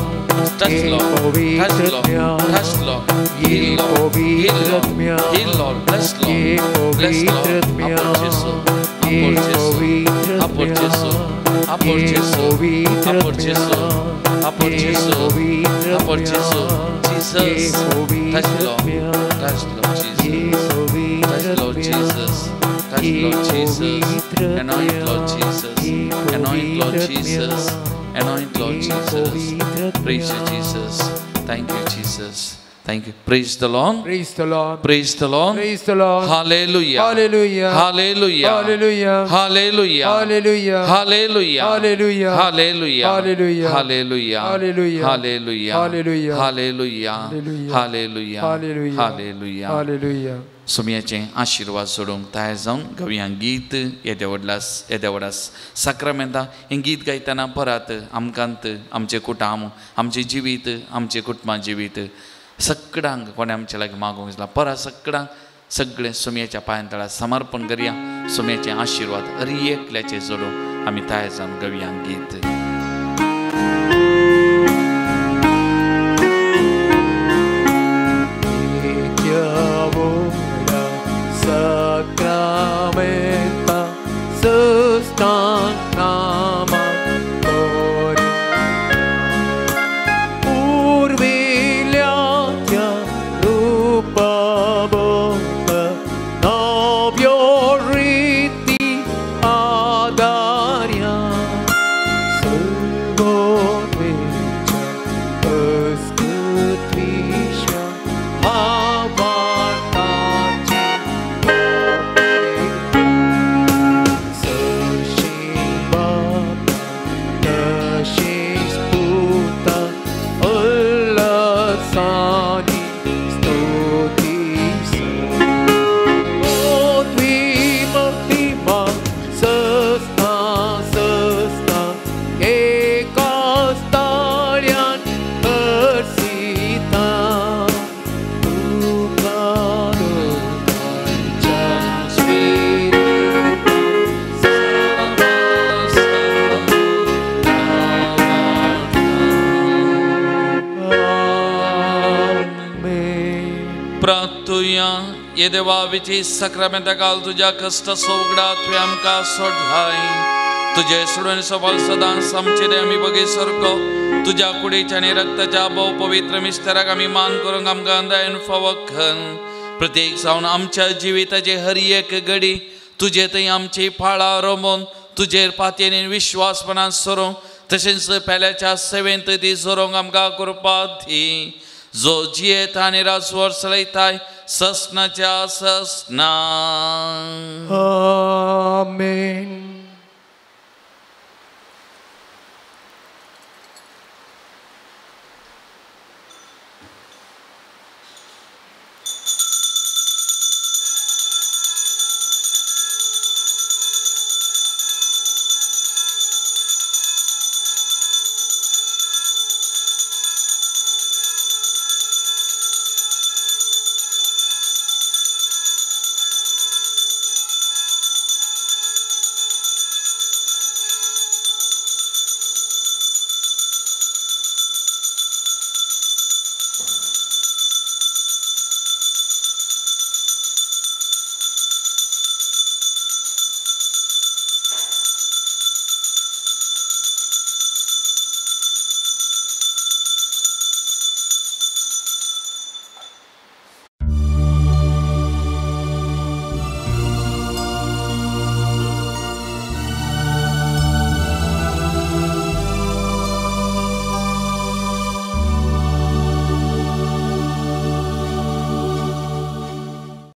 Touch, Lord. Touch, Lord. Touch, Lord. Heal, Lord. Heal, Lord. Heal, Lord. Bless, Lord. Bless, Lord. Apor Jesu. Apor Jesu. Apor Jesu. Apor Jesu. Apor Jesu. Apor Jesu. Apor Jesu. Jesus. Touch, Lord. Touch, Lord Jesus. Touch, Lord Jesus. Touch, Lord Jesus. Anoint, Lord Jesus. Anoint, Lord Jesus. Anoint, Lord Jesus. Praise you, Jesus. Thank you, Jesus. Thank you. Praise the Lord. Praise the Lord. Praise the Lord. Praise the Lord. Hallelujah. Hallelujah. Hallelujah. Hallelujah. Hallelujah. Hallelujah. Hallelujah. Hallelujah. Hallelujah. Hallelujah. Hallelujah. Hallelujah. Hallelujah. Hallelujah. Hallelujah. Hallelujah. Hallelujah. Hallelujah. Hallelujah. सुमयाचे आशिर्वाद सोडूंक तयार जावन गवया गीत येद्या व्हडल्या येद्या व्हडा साक्रामेंता हें गीत गायतना परत आमकांत आमचें कुटुंब आमचें जिवीत आमचें कुटुंबा जिवीत सगळ्यांक कोणें आमचे लागीं मागूंक दिसला परत सगळ्यांक सगळें सुमयेच्या पांयां तळा समर्पण करया. सुमयेचे आशिर्वाद हर एकल्याचे जोडूं आमी तयार जावन गवया गीत. Sacramenta sustanama ori Urvilyatya rupa bhava navyoriti adarya Sulvorvecha askutvisha avartachi. प्रार्थुया. ये देवा विची साक्रामेंता काल तुज्या कश्टाचो उगडा तुवें आमकां सोडलाय. तुजे सोडून सवाल सदांच आमचे दे आमी बगे सारको तुज्या कुडीच्या आनी रक्ताच्या भोव पवित्र मिस्ताराक आमी मान करूंक आमकां दयेन फावो कर. प्रत्येक जावन आमच्या जिविताचे हर एक घडी तुजे थंय आमची पाळां रोमून तुजेर पातयेन विश्वासपणान सरूंक तशेंच पेल्याच्या सेवेंत ती सरूंक आमकां कृपा दी. जो जियेत आनी राजवर चलयताय ससनाच्या ससना. आमेन.